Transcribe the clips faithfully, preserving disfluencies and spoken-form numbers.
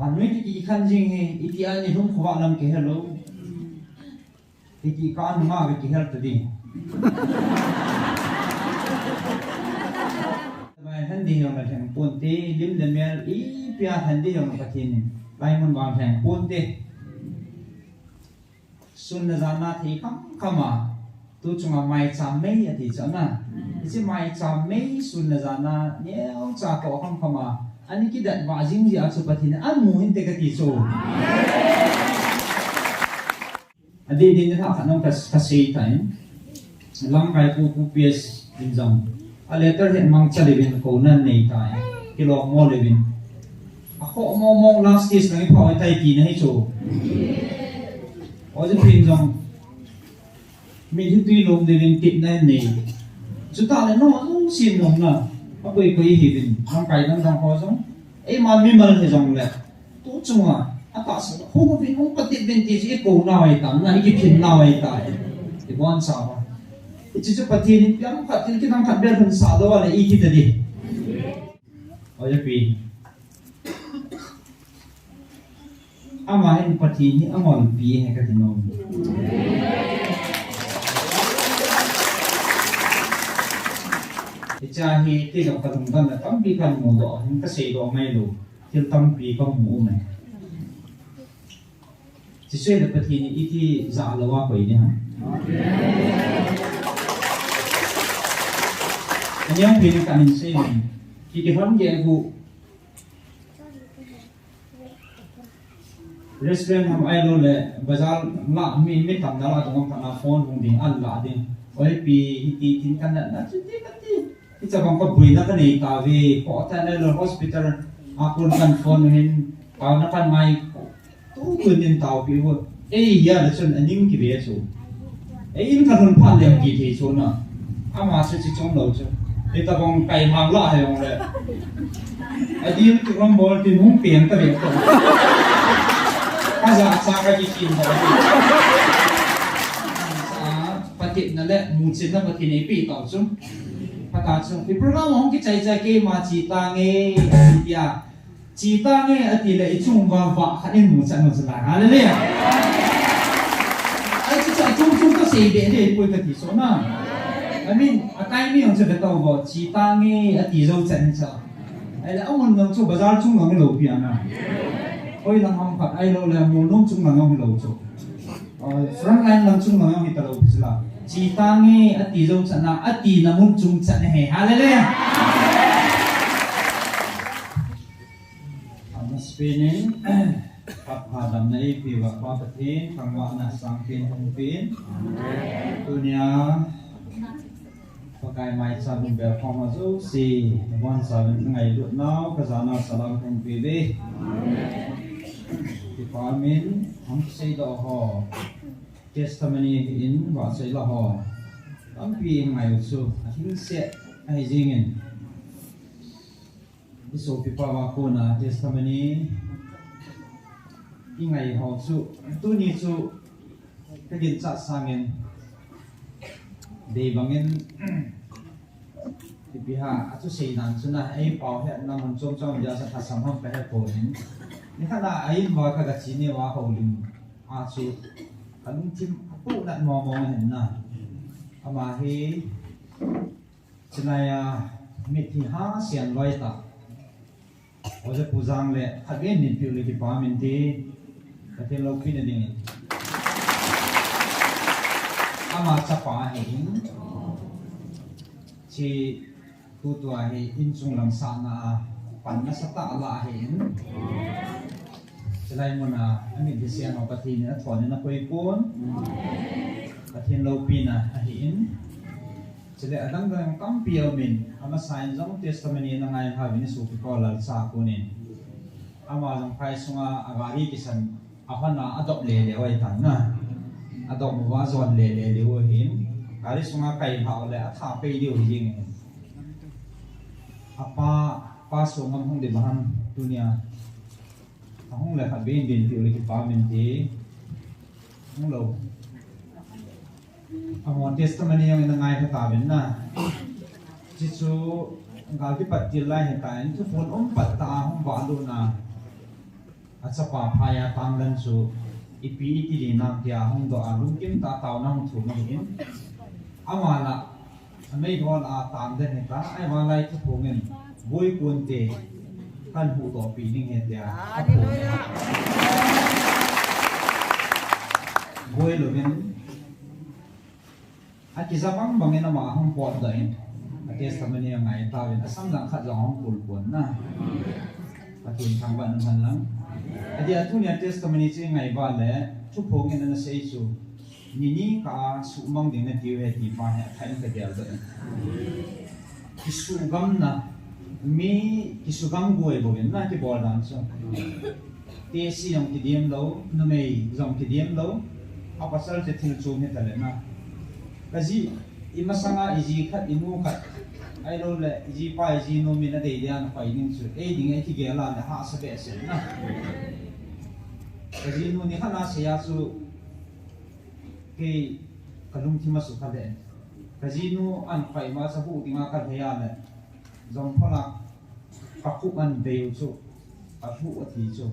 Anui kiti khan jing hi, iti ani lhum khovah lam kihelou. Iti ka anu ma kihel ta ding. Mai han di yong la theng pon te, lim le mel, ipi a han di yong la Pathen in. Lai mun vang theng pon te. Sun le jan a thei kham kham a, tu chunga maicham mei ati chu na. Hiche maicham mei sun le jan a neocha toh kham kham a, ani kidat vah jing jeh a chu Pathen in amu hinte kati chu. Adih dih ni thakhat nong ka, kasei tan. Lamkai pu, Pu P S in jong. A letter hi mangcha levin kouna nei tai. Kilom mo levin. Akhoh mo mo last case lang iphao tai tina hi chu. Oja pin jong. Mi hi tui lom levin titna nei. Chutah le no jong sin lom na. Akoi koi hivin. Lamkai dang dang ho jong. Eima mimal hi jong le. Tu chunga, atahsa, hung uvin, hung patep uvin ti chu ikou nau ahitai, na ikiphin nau ahitai. Ibon chauva. Hiche chu Pathen in piang khat, thil kidang khat bel hung sah lou a le, iti ta di. Oja pi. Ama hin Pathen hi angolpi ahi kati nom. Hiche hi, kei jong kalungdam le tampi kamu doh, hin kasei doh ngai lou. Thil tampi kamu um e. Hiche le Pathen in iti ja lou a koi ding ham. Ani ang pin ka min sei min. Ki ki ham ge gu. Restaurant ham ahilou le bazar la mi, mi tam na la dong ka na phone hung ding an la ding. Oi pi hiti tin ka na na chu ti ka ti. Hiche bang ka buina ka nei tauve, ko ta le hospital a kon kan phone hin, taona kan ngai, tu tu nin taupi vo. Ei, hia le chun aning kive chu. Ei, in ka lhun phat le kithei chu na. Ama chu chi chom lou chu. Ei, tabang kai mang la he ong le. Adil tu ram bol tu hung piang ta ve ko. Ka ja cha ka ki kin da. Patepna le muchinna Pathen in eipeh tau chu. Phat a chu. I program hung kichai chai keima chi tange, tia. Chi tange ati le ichung uva vah khat in muchan u chu la. Hallelujah. Ai chu chu chung chung kasei be de poi kati chu na. I mean, akai mi hung chu ve tau vo. Chi tange ati jou chan chu. Ai le amun nang chu bazar chung nang lou pi ana. Hoi lang ham khat ahilou le mun nung chung nang lou chu. Front line lang chung nang hi ta lou chu la. Chi tange ati jou chan a, ati na mun chung chan he. Hallelujah. Amen. Spinning. Phat pha damna eipeh uva Pa Pathen, thangvahna sangpen hung pen. Tunia Pakai maicham in bel khom a jouse, nabonchauvin kangailut nau, kajanau salam kahung pe uve. Kipa min, hung seidoh ho. Testimony in vahchoi la ho. Tampi ngai u chu, ahingset ahi jingin. Isopipa uva kona testimony ingai ho chu, tuni chu kaginchat sangin, dei bangin, ipi ham, achu seidan chu na, eipao hetna mun chom chom dia sa thasam ham kahe pon in. Nikhat a a-in uva kagache ni uva houlim a chu, kalungthim apohnat mong mong ahin na. Ama hi, Chulai a, mitlhi hahsa loi tah. Oja Pu Jang le, khatvei min peh u le kipa min te, Pathen loupina dingin. Ama chapa ahin. Hiche tutua hi inchung lam sahna a, pan nasatah ala ahin. Chulai mun a, amitlhi seng ho Pathen in athon in akoi pon. Pathen loupina ahin. Chule adang dang tampi aumin, amasa in jong testimony ana ngai uva vin isopipa Lalcha kunin. Ama jong phai sunga agari kisan ahon a adop le le u ahitan na. Adop uva ajon le le le u ahin. Gari sunga kai lhah u le atha pei diu hi jeng in. Apa, pa sung ngam hung di maham tunia. Ahung le khatvei in din peh u le kipa min te. Hung lou. Amahon testimony jong ina ngai kha tauvin na. Hichu gal kipat til lai hitan, thuphon um pat tah a hung vah lut na. Achapa phaiya tangdan chu ipi iti dinam tia hung doh a lungkim tah a taona hung thum ahin. Ama lah, amei ho lah a tangdan hita, ahivang lai thuphongin, boi kunte, kahin huhdoh pi ding ahi tia aphong ahi. Boi louvin, akija bang bangin ama ahung potdoh in, a testimony angai tauvin, asam lang khat jong ahung pul pon na. Pathen thangvah in umhen lang. Adeh a tunia testimony chu ingai uva le, thuphongin ana sei chu, nini kah a suhmang ding natiu ahi ti pa hi, athah in kagel doh in. Kisugamna, mi kisugam goi bouvin na kibol dan chu. Tesi jong kidim lou, numei jong kidim lou, a pasal chu thil chom hita le na. Kaji, imasanga iji khat, inu khat, ahilouleh, ijipa, ijinu min adei dia ana pai ding chu, ei ding a ikigel a le hahsa behseh na. Kajinu nikhat a sei a chu, kei kalungthim asukha le. Kajinu ana pai ma chu ahuh ding a kalhei a le. Jong phola, kakhup an dei u chu, ahuh ati chu.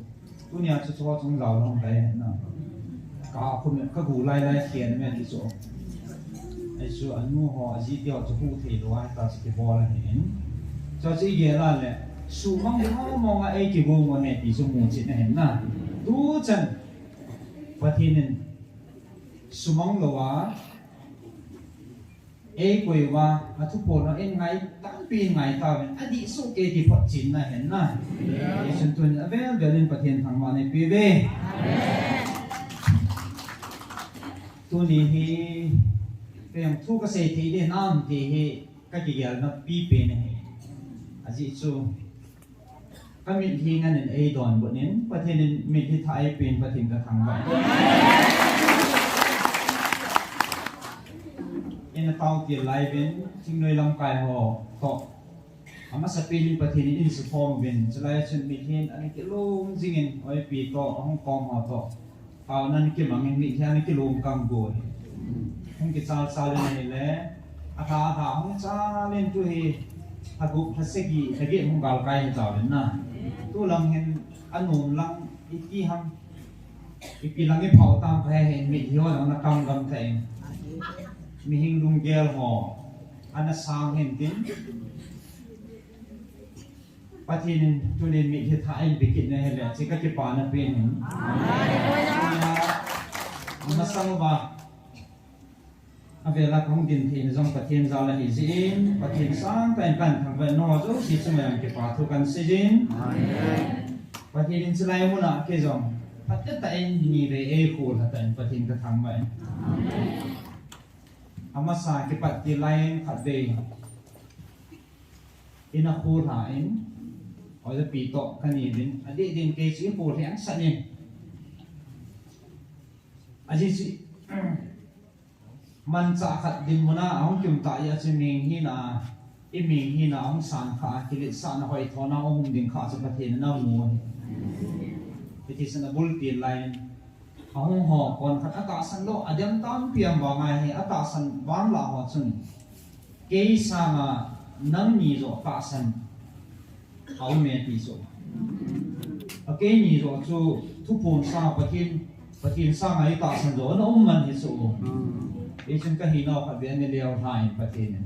Tunia chu chuho chung jao long dai na. Kakhum, kagu lai lai khen me ti chu. Ahi chu anu ho, aji te ho chu huh thei lou ahi ta chu kibol ahin. Chu chu igel a le, suhmang ding mong mong a ei kigong u ahi ti chu muchet ahin na. Tuchan, Pathen in sumang lou a, ei koi uva, athuphon a in ngai, tampi in ngai tauvin, adih soh kei ti photchenna ahin na. Hichun tun avel vel in Pathen thangvah in eipe uve. Tuni hi, kei jong thu kasei thei ding ham ti hi, kakigelna pipen ahi. Ajeh chu, kamitlhi ngan in eidonbut in, Pathen in mitlhi thah eipen, Pathen kathangvah e. Ina taotil lai uvin, thingnoi lamkai ho toh, amasapen in Pathen in eisukhom uvin, chulai chun mitlhi in ana kilom jing in, oipi toh, ahung kom ho toh, taona ana kimang in, mitlhi ana kilom kang uvin. Hung kichal chal in ahile, alha alha hung chal in tu hi, lha gup, lha sagi, lha get hung galkai in taovin na. Tulang hin anom lang iti ham, ipi lang iphao tam kahe hin, mitlhi ho jong ana kam gam tah in. Mihing lunggel ho ana sang hin tin. Pathen in tunin mitlhi thah eipe kit na ahile, hiche kakipana pen ahin. Amen. Amasang uva, avela kahung din theina jong Pathen jal ahi jeh in, Pathen sangtah in kathangvah in, nangho jouse chunga jong kipa thu kahin sei jin. Amen. Pathen in chulai muna kei jong phatechatah in nivei eikholha tah in Pathen kathangvah in. Amen. Amasa kipat til lai in khatvei ina kholha in, ojapi toh kani uvin, adeh din kei chu ikholheng sah in. Ajeh chu, manchah khat dinmuna ahung kium tah jeh a chu mihing hina, imihing hina ahung san kha a, kiletsahna hoithona um ding kha chu Pathen in ana mu ahi. Hiti chun abul til lai in, ahung ho kon khat atahsan lou, adem tampi um vang ahi, atahsan vang lah ho chun, kei sanga nangni joh tahsan aume ti chu. Akeini joh chu thuphon sanga Pathen, Pathen sanga itahsan joh ana um man hi chu. Hichun kahinau khatvei ana leolha in Pathen in,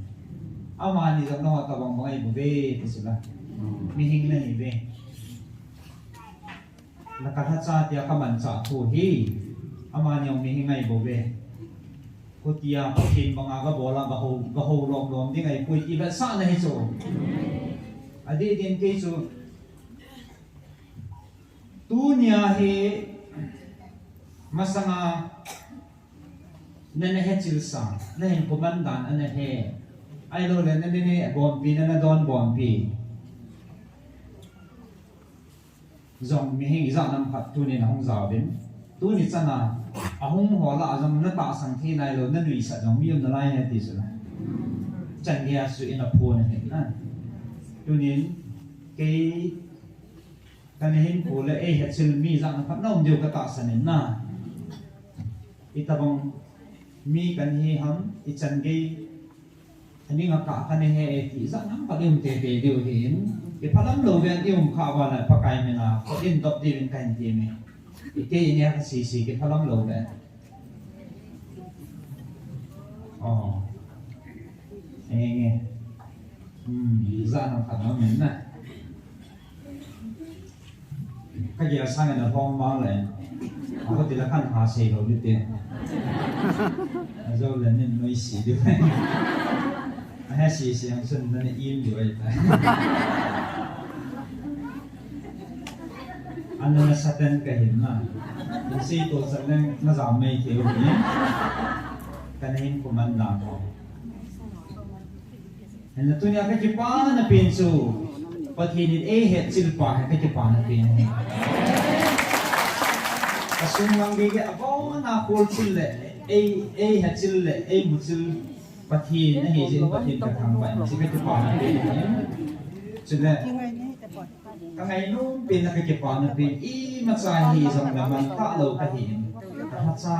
amani joh nangho tobang bang ahibouve ti chu la. Mihing nahiuve. Nakalhacha tia kamanchah thu hi, amani jong mihing ahibouve. Khutia Pathen banga gabol a gahou, gahou lom lom ding ahipoi ti vetsahna hi chu. Adeh din kei chu, tunia hi masanga nana hechilsa, nahinkho mandan ana he, ahiloule nana neh bonpi, nana don bonpi jong mihing ijat nam khat tunin ahung jaovin. Tuni chana ahung ho lah a jong natahsan thei nailou, nanuisat jong mi um nalai ahi ti chu la. Chan geiya chu ina phon ahi na. Tunin kei kana hinkho le eihetchil mi ijat nam khat naum diu katahsan in na. Itobang mi kana hi ham, ichan gei, aning a kah kana he e ti ijat nam khat ium teitei diu ahin. Kiphalam lou ven i um kha uva le Pakai mina, kho in dop diuvin kahin ti mi. I kei in a ka sisi kiphalam lou ven. Oh. Enge. Hmm, za na phalam min na. Ka gel sang in a hom mang le. A ko ti la kan ha sei lou ni te. A zo le nin noi si di. A he si si ang sun na ni im di wai ta. An na Satan ka hin na. Ni si to sa leng na za mai ke u ni. Ka na hin kuman na ko. Hinla tunia ka kipana pen chu, Pathen in ei hetchil pa hi ka kipana pen. Ka sung mang gei gei a bon a kholchil le, ei, ei hetchil le, ei muchil Pathen ahi jeh in Pathen ka thangvah in, chu ka kipana pen. Chule, ka ngainom pen a ka kipana pen, imacha hi jong le man tah lou ka hi in, ka lhacha.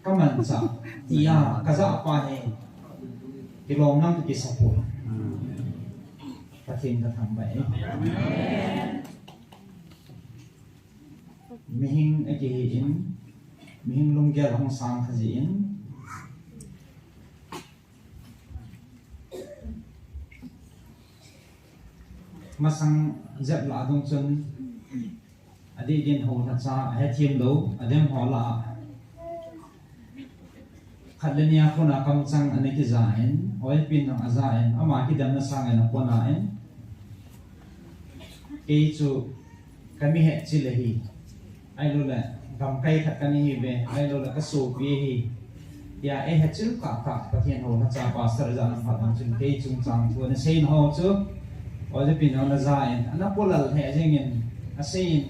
Ka manchah, tia, ka jah pa hi, kilom lang ka kisa poi. Pathen ka thangvah e. Mihing a kihi in, mihing lunggel hung sang kha jeh in. Masang jep lah a dong chun, adih din ho lhacha, ahethem lou, adem ho lah a. Khat le ni a kona kamchang ana kija in, oil pen jong aja in, ama kidemna sanga ana pona in. Kei chu ka mi hetchil ahi. Ahilou le, gamkai khat kana hi ve, ahilou le, ka sopi ahi. Tia, ei hetchil tah tah, Pathen ho lhacha pastor ja nang phat nang chun, kei chungchang thu ana sei in ho chu. Oil pen jong ana ja in, ana polal he jeng in, asei in.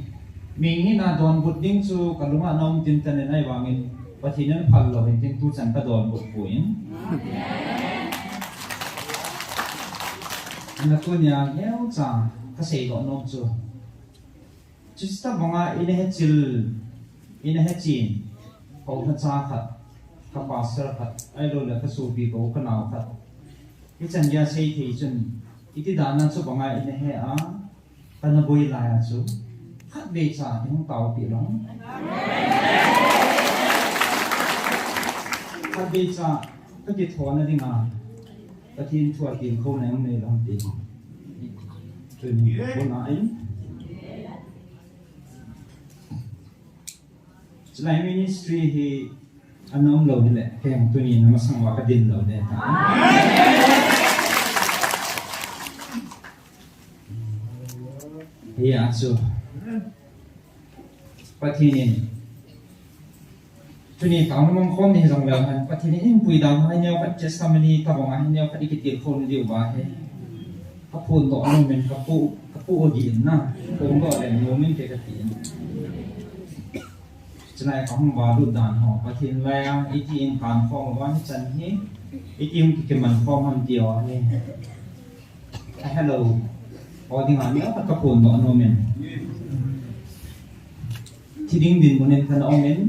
Mihing hina donbut ding chu, ka lunga ana um tintan in ahivangin, Pathen in phal lou hin tin tuchan ka donbut poi in. Ana tunia neocha ka seidoh nom chu. Chuti tabanga ina hetchil, ina hetchen, ka u lhacha khat, ka pastor khat, ahilou le ka sopi ka u ka nao khat. Hichan geiya sei thei chun, iti dan a chu banga ina he a, kana boi lai a chu, khatvei cha i hung taopi lou. Khatvei cha ka kithona dinga, Pathen thu a tilkhouna i hung nei lou ham ti. Tuni ka kona in. Chulai ministry hi ana um lou hile, kei jong tuni na masang uva ka din lou ding ta. Hia chu. Pathen in. Tuni taona mang khom ni jong leu hen. Pathen in pui dan hai neo khat testimony tabang hai neo khat i kitilkhou diu va he. Ka phondoh nom in ka pu, ka pu agi in na. Phondoh le nom in ke ka ti in. Chulai ka hung va lut dan ho, Pathen laiya, iti in kan khom uva hichan hi, iti hung kikiman khom ham ti ho hi. A hello. Ho dinga neo khat ka phondoh nom in. Thi ding dinmun in kana um in.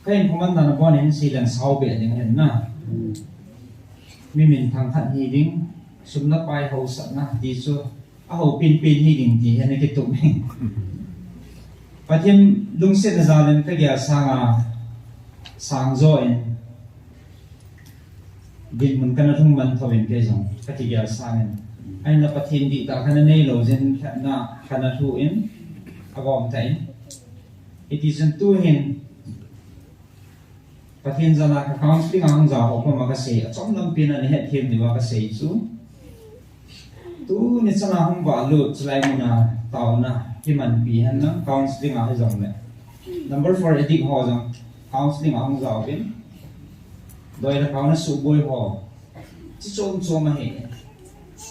Ka in comment na bon in silen sao be ding hen na. Mi minthang khat hi ding, sum le pai hausatna ti chu, a hou penpen hi ding ti hi ana kitup in. Pathen lungsetna jal in ka gel sanga, sang jo in, dinmun kana lhung man thou in kei jong, ka kigel sang in. Ahinla Pathen dihtah kana nei lou jeh in, lhepna kana lhu in, agom tah in. Hiti chun tu hin, Pathen jal a ka counseling a hung jao ho koma ka sei, achom lampi na ni hetthem diuva ka sei chu. Tuni chan a hung va lut, chulai mun a taona, kimanpi hen lang, counseling a hi jong le. Number four addict ho jong, counseling a hung jao in. Doi le kau na suboi ho. Chi chom chom ahi.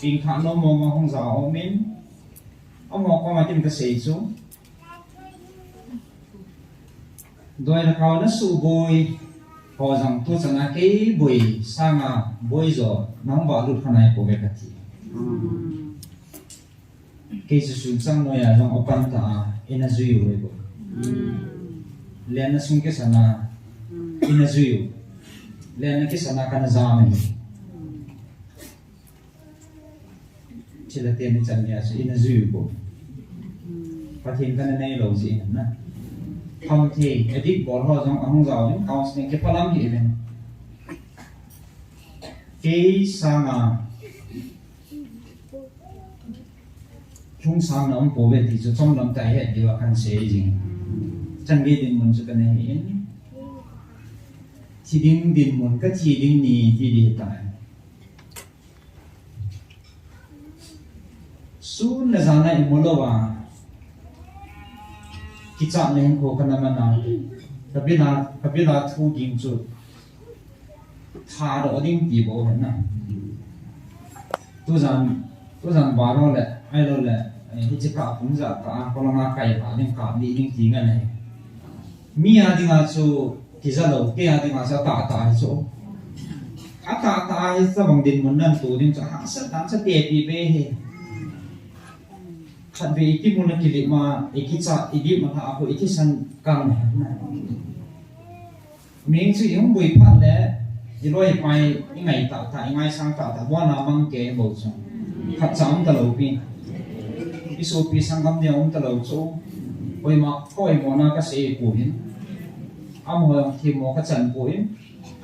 Ping kha nom mong mong hung jao um in. Amaho koma kin ka sei chu. Doi le kau na suboi ho jong tu chan a kei boi sanga boi jo nang va lut kha nai pouve ka ti. Kei chu sunchang noiya jong open ta a, ina jui u e boi. Lenna sung kisan a, ina jui u. Lenna kisan a kana jam e. Chila teni chan dia chu ina jui ko. Pathen kana nei lou ji na. Kham thei, addict bol ho jong ahung jao in counseling kiphalam hi ven. Kei sanga lungsang na um pouve ti chu chomlam tah a het diu a kan sei jing. Chan gei dinmun chu kana hi in. Thi ding dinmun, ka thi ding ni ti di tai. Sun le jan a imu lou a, kichat na hinkho kana man a, ka bil a, ka bil a thu ging chu thadoh ding ti bou ahi na. Tujan, tujan baro le, ahilou le, eh, hiche kah pung ja kah a, kolanga kai kah ding kah ni ding ti ngan ahi. Mi a dinga chu kija lou, kei a dinga chu atah tah hi chu. Atah tah hi tabang dinmun nan tu ding chu hahsat dan chu tepi be hi. Khatvei i kimu na kilip ma, i kicha, i dip ma tha a khu i thisan kang hi na. Mihing chu i hung boi phat le, i loi i pai, i ngai tah tah, i ngaisang tah tah, bon a mang kei bou chu. Khat cha um ta lou pi. I sopi sanggam dia um ta lou chu. Koima, koima na ka sei poi. Amaho jong themmo ka chan poi.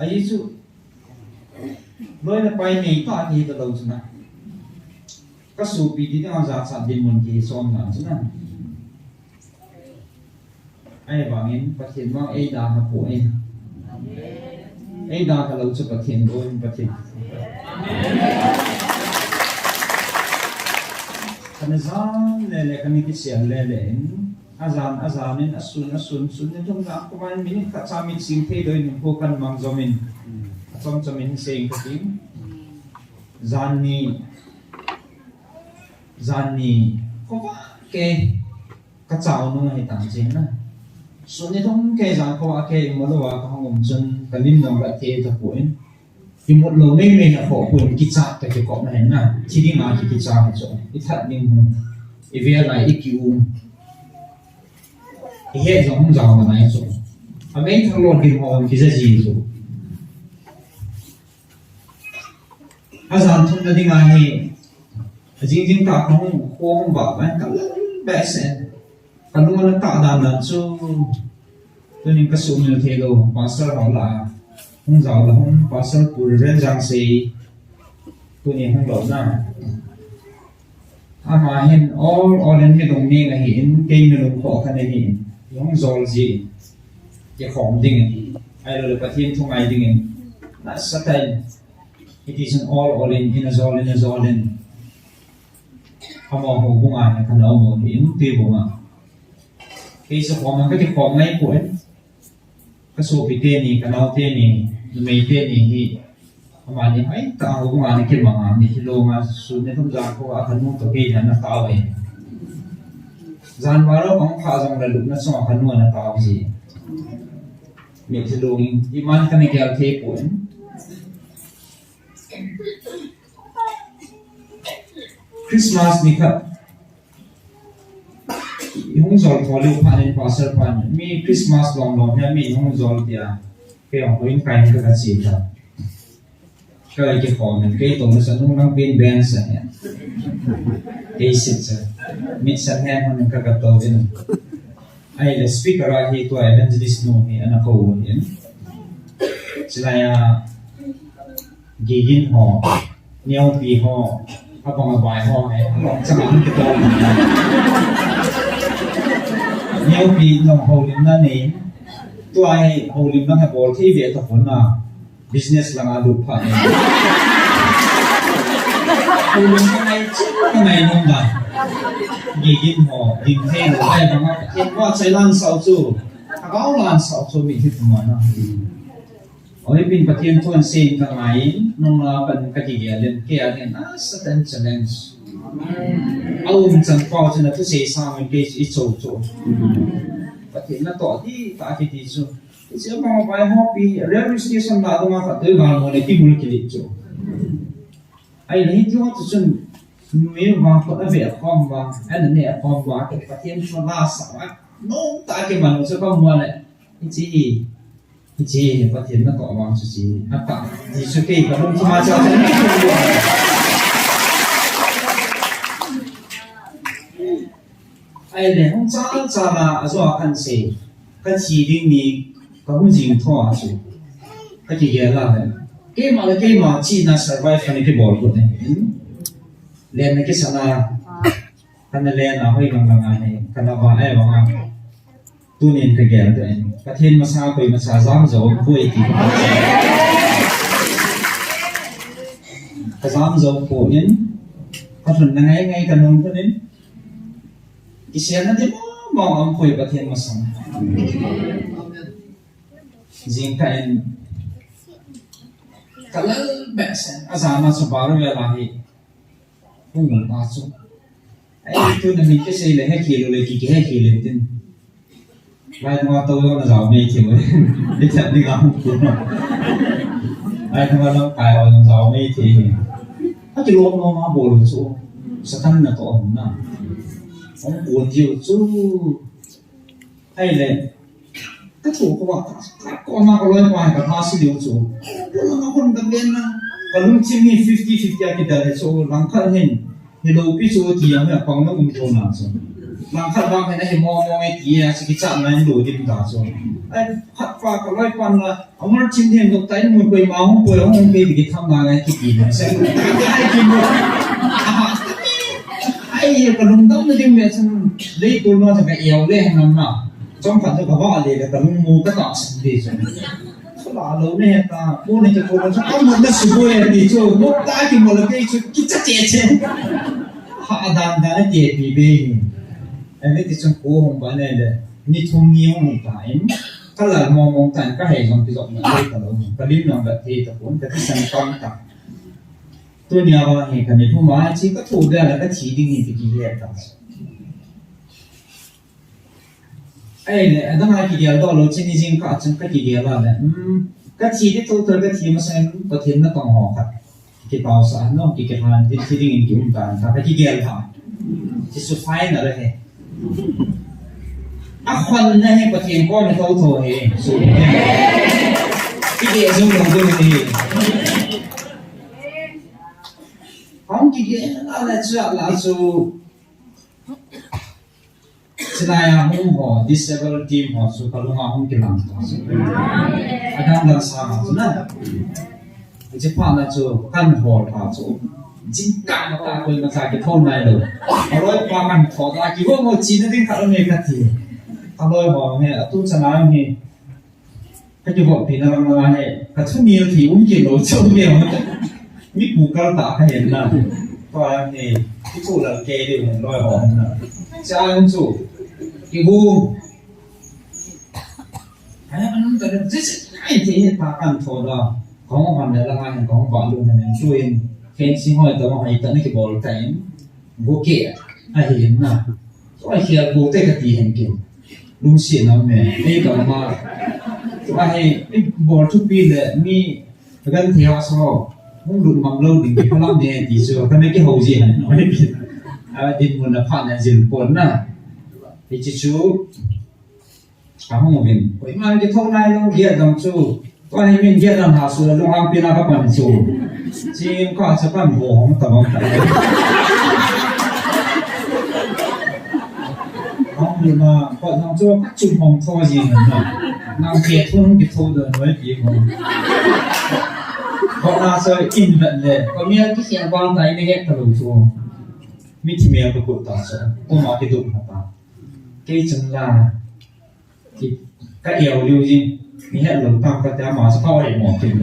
Ahi chu. Loi le pai nei tah ti ta lou chu na. Ka sopi ti ding a jachat dinmun kihi som na chu na. Ahivangin Pathen vang eidalha poi. Eidalha lou chu Pathen lou in Pathen. Kana jan lele, kana kisel lele in, ajan, ajan in, asun, asun, sun ni thum jan, koima in minute khat cha mit sing thei doi in ko kan mang jom in. Achom chom in sei ka ting. Jan ni, jan ni, ko va ke. Ka chao nung ahi tan che na. Sun ni thum kei jan khovah a kei imu lou a ka hung um chun ka lim jong la thei tapoi. Imut lou mei mei na kho poi, kichat ka kikop na hin na. Thi ding a ki kicha hi chu. I that ding hung. I vel lai i ki um. I het jong hung jao na nai chu. A mei thang lou ding ho kija ji chu. Ajan thum na ding ahi. Ajing jing tah a ka hung, ka hung vah vah in ka lal behseh. Ka lung ana tah dan dan chu. Tunin ka sumil thei lou, pastor ho lah a. Hung jao la hung, Pastor Pu Reverend Jangsei. Tuni hung lou na. Ama hin all, all in mi lungning ahi in, kei mi lungkhoh khat ahi in. Hung jol ji. Kikhom ding in. Ahilou le Pathen thu ngai ding in. Nasatah in. Hiti chun all, all in, in a jol, in a jol in. Amaho houbung a hin kana um u hi in, tui bung a. Kei chu khom a ka kikhom ngai poi. Ka sopi teni, ka nao teni, numei teni hi. Amani hoitah a houbung a ana kimang a, mitlhi long a, sun ni thum jan khovah a ka nu toh kei ana tao e. Jan baro ka hung kha jong le lupna chunga ka nu ana tao ji. Mitlhi long in, iman kana gel thei poi. Christmas ni khat. I hung jol tho leu phat in pastor pan. Mi Christmas lom lom hi mi hung jol tia. Kei hung hoi in kai ka ka chi ta. Ka kikhom in kei toh na sa nung lang pin ben sa ne. Kei sit sa. Mit sa hen hon ka ka to in. Ahile speaker a hi tua evangelist nu hi ana ko in. Chilai a Gigin ho, Neopi ho, abang abai ho, eh, abang chang ang kito. Neopi nong houlimna nei, tua hi houlimna ha bol thei ve ta pon na, business langa lut pha nei. Houlimna ngai ching ngai nom da. Gigin ho, gin thei lo, ai bang a, et wa chai lan sao chu, a gao lan sao chu mi hi puma na. Oi, pin Pathen thu an sei ka ngai, nung la pan ka kigel in, kei a ding a certain challenge. A um chan pau chun a thusei sang in kei chu i cho cho. Pathen natoh ding tah kiti chu. Hiche bang a bai ho pi, railway station lah dunga khat doi gal mo le kibul kilit chu. Ahile hiti ho chu chun, nui vang khut a ve khom vang, ana ne khom vang, Pathen thu la sa vang, nom tah a kiman u chu ka mu le, hiche hi, Hiche hi Pathen natoh vang chu hiche hi. Atah. Hiche chu kei ka lungthim a chu. Ahile, hung chal chal a, ajo a kan sei. Ka thi ding ni, ka hung jing tho a chu. Ka kigel a le. Keima le keima chihna survive kana kibol kut ne. Lenna kisana. Kana lenna hoi lang lang a hi. Kana va ai va nga. Tunin ka gel doh in. Pathen masa koima cha jam jou poi ti. Ka jam jou poi in. Ka lhun na ngai ngai ka nung poi in. Kisel na di mo mo am poi Pathen masang. Jingkah in. Ka lal behseh. Ajana chu baru ya lahi. Hung ta chu. Ai, tuna mi kisei le, he khel le, ki, ki he khel le tin. Lai tuma to yo na jao mei thei. Ita ni ga hung ku. Lai tuma lam kai ho na jao mei thei. Ka kilom lom a bol chu. Satan na to na. Hung ku ji chu. Ahile, ka thu ko va, ka, ka koma ka loipa ka tha si diu chu. Ko la ma kon ka ben na, ka lungthim hi fifty fifty a kidel e chu, langkhat hin, hi lopi chu ti a, hi a pang na um tho na chu. Langkhat vang hin a hi mo mo e ti a, chu kichat na hin lo dim ta chu. Ai, khat pa ka loipa na, Amar chin them dok tai mun koi ma hung koi hung koi ki tham na ngai ki ki na se. Ai ki mo. Ai ka lungdam na ding me chan lei ko no ka eo le nam na. Chom khat ka ba le ka lung mu ka ta san de chan. Ka la lo ne ta ko ne ka ko na ka mo na su bo ya di cho mo ta ki mo la ke cho ki cha che che. Ha dan dan ne ke pi be. Ani ti chun ko hung ba ne le. Ni thum ni hung ta in. Ka lal mong mong ta in ka hei jong ti jong na le ka lo. Ka lim jong ka thei ta pon ka ti sang kam ta. Tunia va hi ka ni thum a chi ka thu da la ka thi ding hi ti ki he ta. Ai le, adang a ki gel do lo chi ni jing ka chun ka ki gel la le. Hmm. Ka thi di thotho ka thi masang Pathen na tong ho khat. Ki pau sa no, ki kihan, din thi ding in ki um ta, ta ka ki gel tha. Chi su fine na le he. A khon na he Pathen ko na thotho he. Su. Ki gel jong jong he. Hong ki gel la la chu la chu. Chilai a hung ho, disable team ho chu ka lunga hung kilang ta chu. Adang dang sa ma chu na. Hiche phat na chu kan hol ta chu. Jingkah ma ta koi ma ta kithou nai lou. Ka loipa kan tho ta kihou mo chi na ding khat me ka ti. Ka loi ho me atu chana me. Ka kivohpi na lang lang a he, ka thunil thei um kit lou chu nge. Mi pu kal ta ka hen na. Tua he, ki thu lal ke deu hen loi ho hen na. Cha an chu, ki bu. Ai, an ta le, this is, ai, te he pa kan tho da. Kong han le lang a hen, kong ba lu hen, chu in, fencing hoi ta, hoi ta na ki bol ta in. Gu ke, a hi na. Tua hi a gu te ka ti hen kin. Lungsi na me, ei ka ma. Tua hi, ei bol thupi le, mi gan thei ha so. Hung lut mang lou ding, ka lam ne ti chu, ka ne ki ho ji han. A din mun na pha na jil pon na. Hichi chu, Ahung uvin. Koiman kithou nai lou, giat dang chu. Tua hi min giat dang ha su, lung hang pina ka pan chu. Chim ka cha pan bo hong ta bang ta. Hong ni ma, ko dang chu ka chum hong tho ji na. Nang ke thun kithou do noi pi mo. Ko na so in vet le. Ko mi ki sian bang tai ne he ta lou chu. Mi thi mi ka ko ta so. Ko ma ki du ta. Kei chang la. Ki, ka iau liu jing, ni het lou tam ka te ama sa ka oi mo tin.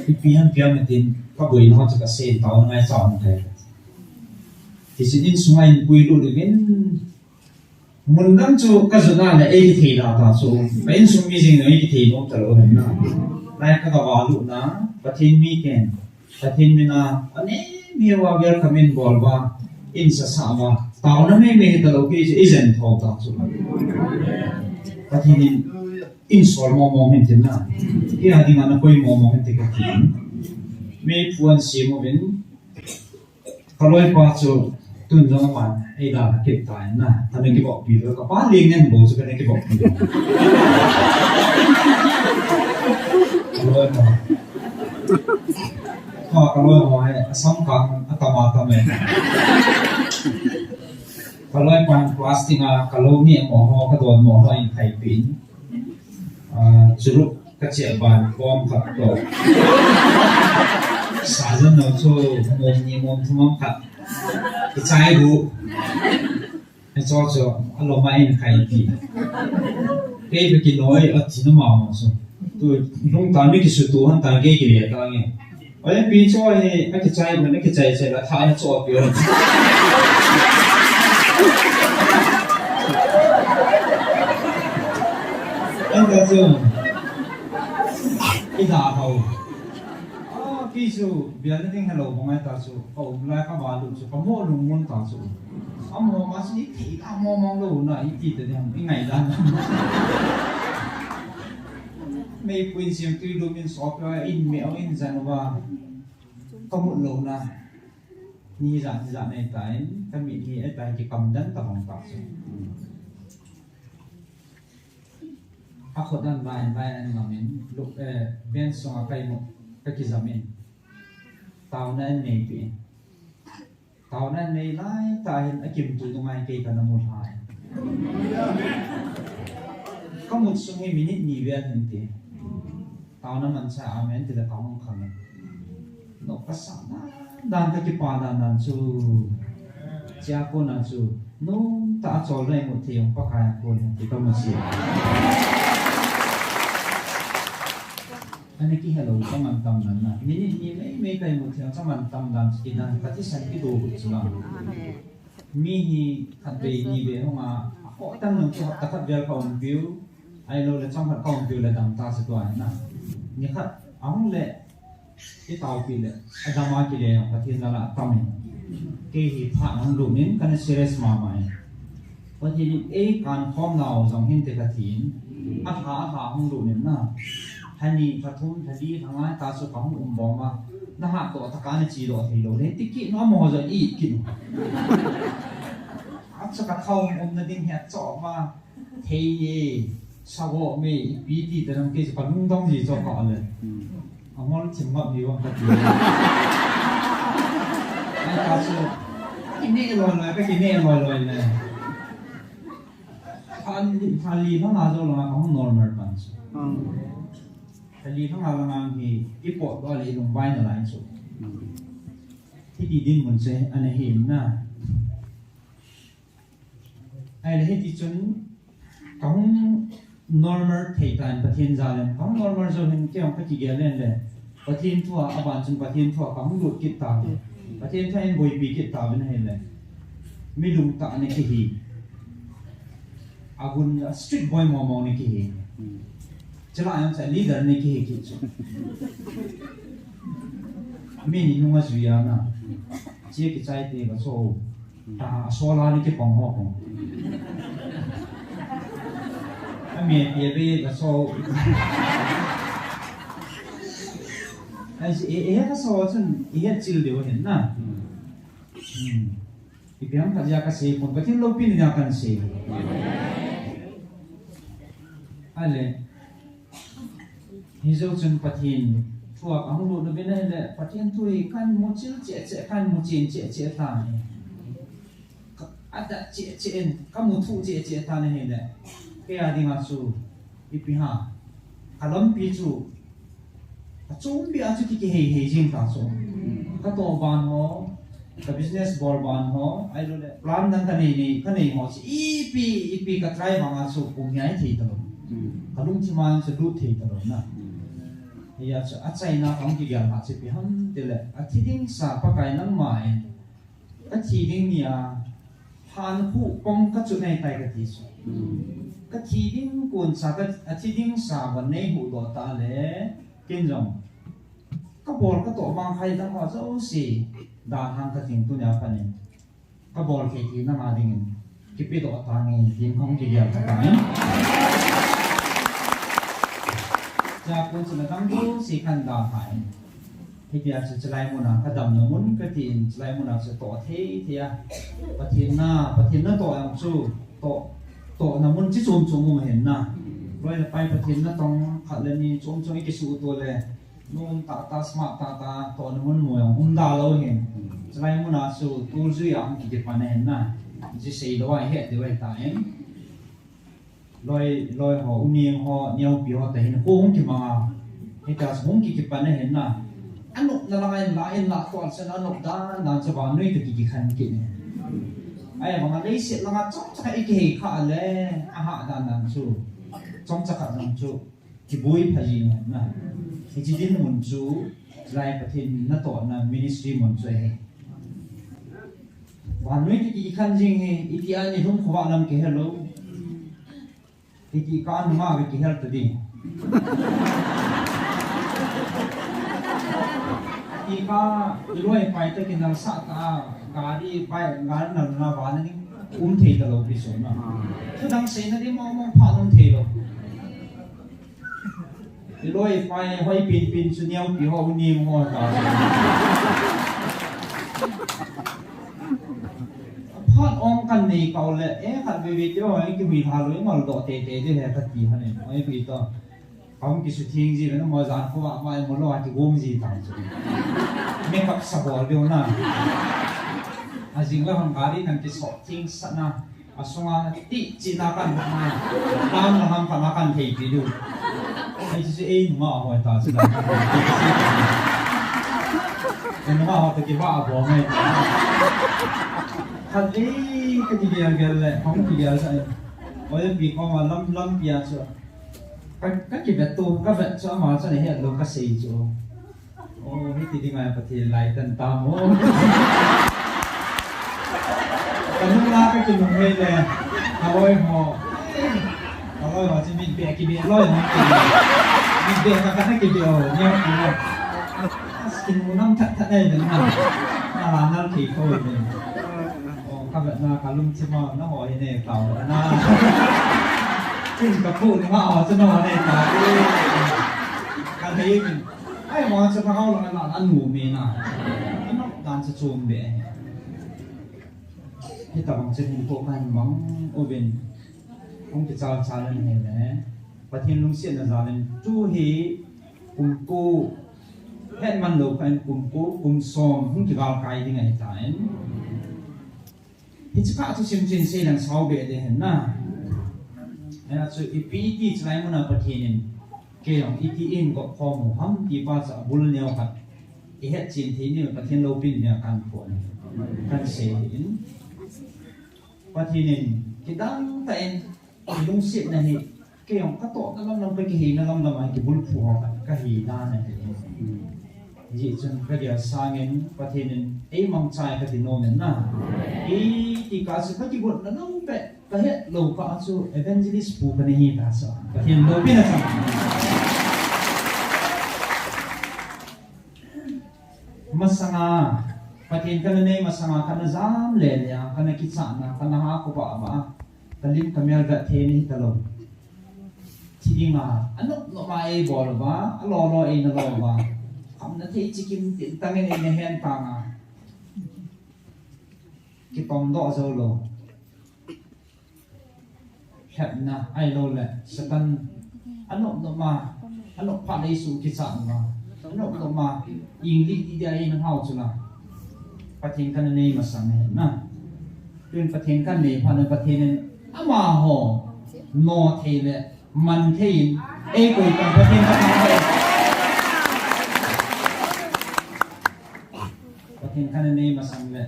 Ki pian pian tin, ka boi no chu ka sen tau ngai sa hong kai. Ti sin in sunga in pui lu le vin. Mun dang chu ka zuna le ei ki thei da ta chu. Ka insung mi jing no ei ki thei nom ta lou na. Lai ka ka va lu na, Pathen mi ken. Pathen mina, ane mi wa welcome in bol ba, in sa sa ba, tauna me me ta lou ki, i jen tho ta chu. Pathen in, in sol mo mo hin tin na. Ki a ding ana koi mo mo hin te ka tin. Me puan si mo vin, ka loi pa chu, Tun jong man, ei la na kit ta in na, ka ne ki bok pi lo, ka pa ling nen bo chu ka ne ki bok pi lo. Ka loi pa. Ka, ka loi pa, eh, asam ka, a tama tama. Ka loipan plastic a ka lou ni mo ho, ka don mo ho in khai pin. Ah, churuk ka che ban kom khat to. Sa jan no chu mom ni mom thum mom khat. Ka chai bu. Ai cho cho, a lo ma in khai pi. Kei be ki noi a ti na ma ma so. Tu lung ta mi ki su tu han ta kei ki le ta nge. Ai pi cho he, a ki chai ma na ki chai chai la tha na cho pi. An ta chu. I da ho. Ah, pi chu, bial na ding hello, bang ai ta chu, ka um lai ka ba lu chu, ka mo lung mun ta chu. A mo ma chu i thei la mo mo lo na, i ti te ding, i ngai dan. Mei puin sim tui lu min so pe in me o in jan wa. Ka mu lo na. Ni jan, ni jan nei ta in, ka mi ni e ta ki kam dan ta bang ta chu. A khut an vai, vai an ngam in, lu, eh, ben sung a kai mu, ka ki jam in. Tauna an nei pi. Tauna an nei lai ta hin a kim tu tu ngai kei ka na mu lai. Ka mut sung hi minute ni ve an hin ti. Tauna man cha amen ti la ka hung kham in. No ka sa na. Dan ka kipa dan dan chu. Chia kona chu. Nung ta a chol nai mu thei ong Pakai a kon ti ka mu si. Ani ki hello ka man tam dan na. Minute ni mei mei kai mu thei ong ka man tam dan chu ki dan ka ti san ki do bu chu na. Mi hi khat vei ni ve hung a. A ko tan nung chu hapta khat vel ka um piu. Ai lo le chang khat ka um piu le dam ta chu tua na. Ni khat a hung le. I tau pi le, a dam a ki le, Pathen jal a tam in. Kei hi pha nang lu nin, ka na serious ma ma in. Pathen in ei kan khom nau jong hin te ka tin. A tha, a tha hung lu nin na. Tha ni, tha thum, tha li, tha ngai, ta chu ka hung um bom a. Na ha to, ta ka na chi lo, thei lo. Le, ti ki, no mo jo i ki. A chu ka khom um na ding he cho ma. Thei ye, sa go me, ipi ti te nang kei chu ka lungdong ji chu ka le. Hmm. A ngol chim ngap ji vang ka ti. Ai ka chu, ki ne loi loi, ka ki ne loi loi le. Tha li, tha li lhang a jo langa ka hung normal pan chu. Hmm. Tha li lhang a langa hi, i pot do le i lung vai na lai chu. Hmm. Hiti dinmun chu, ana hi na. Ahile hiti chun, ka hung normal thei tan Pathen jal in, ka hung normal jou hin kei jong ka kigel len le, Pathen thu a, aban chun Pathen thu a ka hung lut kit ta le, Pathen thu a hin boipi kit ta vin ahile, mi lungtah na kihi, agun a strict boy momo na kihi, chila jong cha leader na kihi kit chu. Mi ni nung a jui a na, chia kichai te ka cho. Ta, a solar ni kipong ho kong. A mi a pia be ka so. Ai si, e, e ka so chun, e he chil de wa hin na. Hmm. Ipi ham ka ja ka se, kon Pathen loupina ja kan se. Ale. Hi jou chun Pathen thu a ka hung lut na vin ahile, Pathen thu hi kan mu chil cheh cheh, kan mu chen cheh cheh ta ni. Ka, a da cheh cheh in, ka mu thu cheh cheh ta ni hile. Kei a dinga chu, ipi ham. Ka lampi chu, ka chom bia chu ki, kihei hei jing ta chu. Ka toh ban ho, Ka business bol ban ho, ahilou le, plan dang ka nei nei, ka nei ho chu, ipi, ipi ka try vang a chu, kum hi a thei talou. Hmm. Ka lungthim a chu lut thei talou na. Hmm. Hia chu, achaina kong kigel ha chu ipi ham tile, athi ding sa Pakai nangma in, ka thi ding ni a, han khu pong ka chu nei tai ka ti chu. Hmm. Ka thi ding kun sa ka, athi ding sa ban nei hu doh ta le, ken jong. Ka bol ka toh mang khai dang ho jouse, dan hang ka ting tunia panin. Ka bol thei thei nanga dingin. Kipe doh tange, tin kong kigel ka tangin. Cha kun chuna dang jouse kan da hai. Hitia chu chulai muna ka damna mun ka tin, chulai muna chu toh thei thei a. Pathen na, Pathen na toh jong chu, toh, tohna mun chi chom chom um ahin na. Loi le pai Pathen na tong khat le ni chom chom i kisuh to le. Nom tah tah, smart tah tah, tohna mun mo jong um da lou hin. Lai muna chu tuljui a hung kikipan ahin na. Hiche seilou a ihet diu ahitan. Loi, loi ho, u Neng ho, Neopi ho, tahin ko hung kimanga. Hitia chu hung kikipan ahin na. Anopna langa inla, inla toh chun anop dan dan chu vannoi toh kikikhen kit in. Ahivanga leiset langa chomcha khat ikihei kha le, ahah dan dan chu. Chomcha khat jong chu kiboi pha jing na. Hiche dinmun chu, lai Pathen natohna ministry mun chu ahi. Vannoi toh kikhen jing hi, iti a nilhum khovah lam kihelou. Iti ka nunga kihel ta ding. Iti ka iloi pai toh kinalsah ta, gari, bike, gari nalna vana ding um thei talou pi sona. Thudang seina ding mong mong pha um thei lou. Iloi pai hoi pin pin chu Neopi ho, u Neng ho ta. Phat ong kanei kau le, eh, khat veve teu ho, kihui lha lou, ngol doh tete ding he kati hane. Hoi pi to. Kahung kisutheng ji ve na, mo jan khovah vah mo lou a kigong ji tang chu. Makeup sa bol diu na. Ajing le hon gari nang kisot theng sah na. Asunga ti chi na kan na. Tam na ham kan na kan thei pi diu. Ai chu ei nunga hoi ta chu. Ei nunga ho ta kivah bol mai. Khat vei kakigel gel le, kahung kigel sa. Oi pi koma lam, lampi a chu. Ka, kakivet to, kavet chu ama chun ahet lou kasei chu. Oh, hiti dinga Pathen lai tan tam o. Kanung la kakinung hei le. Aloi ho. Aloi ho chu min pe kibe loi ho. Min pe ka ka kibe o. Nia ki o. As kinung nam that that nei na. Na la nal ki ko ni. Oh, kavetna kalungthim a naho hi nei tao na. Kin kapu ni ma ho chu naho nei tao. Ka nei min. Ai, ma chu ka hao lang la, la nu me na. Anop dan chu chom be. Hitabang chu hin ko kan mang uvin. Hung kichal chal in he le. Pathen lungsetna jal in tu hi kum ko het man lou kha in kum ko, kum som hung kigal kai ding ahitan. Hiche kha thusim chun sei lang sao be ding ahin na. Hia chu ipi iti chulai muna Pathen in kei jong iti in gop khom u ham ti pa chu abul neo khat ihet chen thei ni Pathen loupina kan phon kan sei in. Pathen in kidang tah in ilungsetna hi Kei jong katohna lamlam, kakiheina lamlam a kibulphu ho khat kahi dan ahi. Hijeh chun kagel sangin Pathen in eimangcha e kati nom in na. Iti kah a chu kakigotna lou beh, kahet lou kah a chu evangelist pu kana hi ta chu. Pathen loupina chang. Masanga, Pathen kana nei masanga kana jam le le a, kana kichatna, kana ha kobah bah a, kalim kamel vet thei nahi talou. Thi dinga, anop nop a eibol uva, alo lo eina lo uva. Khamna thei chikim tin tangin eina hen tang a. Kitom doh jou lou. Lhepna ahilou le, Satan anop nop a, anop phat le Jesu kichat uva. Anop nop a, English ti dia eina hao chu la. Pathen kana nei masang ahi na. Tun Pathen kana nei phat na Pathen in amaho, no thei le, man thei in, eikoi pan Pathen kana nei. Pathen kana nei masang le,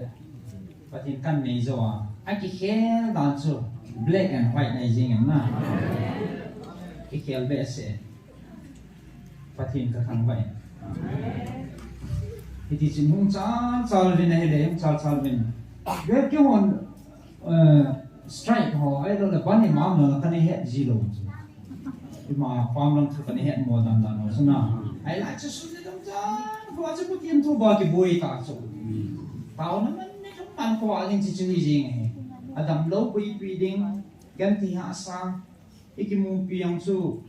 Pathen kana nei jou a, akikhel dan chu black and white nei jing in na. Kikhel behseh. Pathen kathangvah e. Hiti chun hung chal chal uvin ahile, hung chal chal uvin. Ve kihon, eh, strike ho, ahilou le ban imam lou le kana het ji lou chu. Ima farm lang thu kana het mo dan dan ho chu na. Ahilai chu sun ni dam jan, ko chu Pathen thu ba kiboi ta chu. Taona man ni chu pan ko a ding chi chu hi jing e. Adam lou koi pi ding, genthei hahsa, ikimupi jong chu.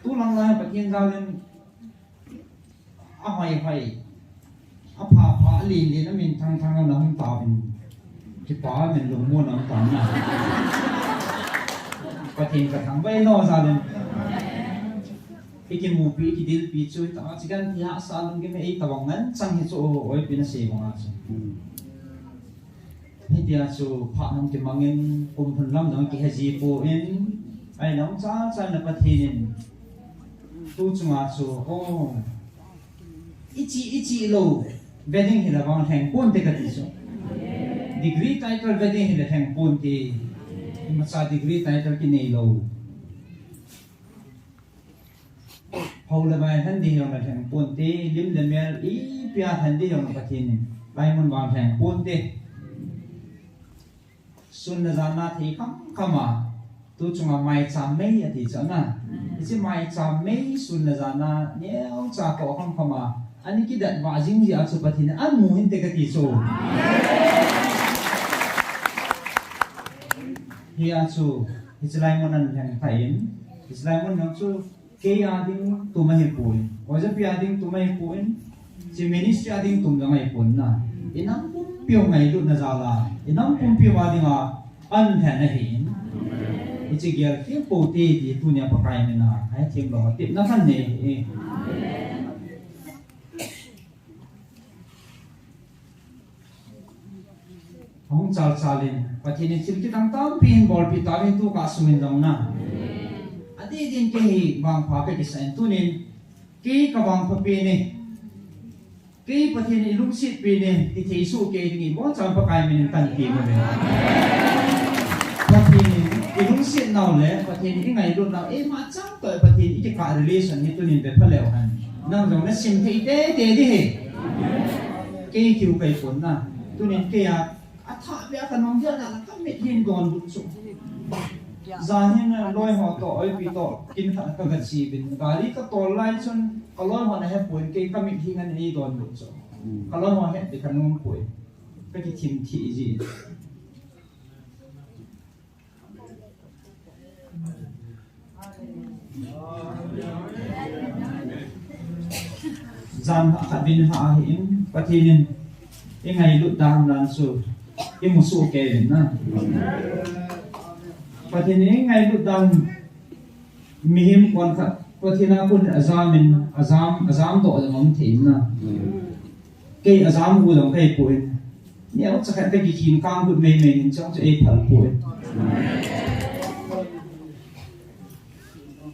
Tu lang lai Pathen jal in ahoi hoi, apha pha, alen len, amin thang thang a nahung tauvin. Kipa min lungmon a um tan na. Pathen kathangvah e no jal in. Ikimupi, ikidilpi chu, ta chi genthei hahsa lunggim e, itobang ngen chang hi chu, oi pi na sei bang a chu. Hitia chu phat hung kimangin, kum thum lam jong kihe ji poi, ahinla hung chal chal na Pathen in tu chunga chu, oh, ichi, ichi lou, wedding hi la vang lheng ponte kati chu. Degree title wedding hi la lheng ponte. Imacha degree title kinei lou. Hou le vai lhen ding jong la lheng ponte, lim le mel ipi a lhen ding jong la Pathen in laimun vang lheng ponte. Sun le jan a thei kham kham a, tu chunga maicham mei ati chu na. Hiche maicham mei sun le jan a neocha toh kham kham a, ani kidat vah jing jeh a chu Pathen in amu hinte kati chu. Hia chu, hiche laimun a lheng tah in, hiche laimun jong chu, kei a ding tum ahipoi, ojapi a ding tum ahipoi, hiche ministry a ding tum jong ahipon na. Inam pumpi u ngailutna jal a, inam pumpi u a dinga an lhen ahin. Hiche gel kit pou te ti tunia Pakai mina kahethem lou a tepna kahin nei e. Ahung chal chal in, Pathen in thil kidang tampi hin bolpeh tauvin tu kah sung in jong na. Adeh din kei hi vangpha kakisah in tunin, kei kavangpha pen e, kei Pathen in eilungset pen e, ti thei soh kei ding in iboncha Pakai min in kahin peh uve. Pathen in eilungset nau le Pathen in eingailutnau, eima chang toh Pathen in ikikah relation hi tunin vepha leu hen. Nang jong nasim thei tete ding ahi. Kei kiu kahi pon na. Tunin kei a, athah beh a kanung jeh a na kamit hin donbut chu. Jan hin loi ho toh, oipi toh, kin khat a kaga che uvin. Gari katol lai chun, kaloi hon ahepon, kei kamit hin anei donbut chu. Kaloi ho het ding kanom poi. Kakithim thim ji. Jan khat vin ha ahin, Pathen in eingailut dan dan chu imu soh kei uvin na. Pathen in eingailut dan, mihem konkhat Pathen a kon ajam in, ajam, ajam doh jong um thei in na. Kei ajam u jong kahi poi. Neocha khat kakikhin kang got mei mei in chang chu eiphal poi.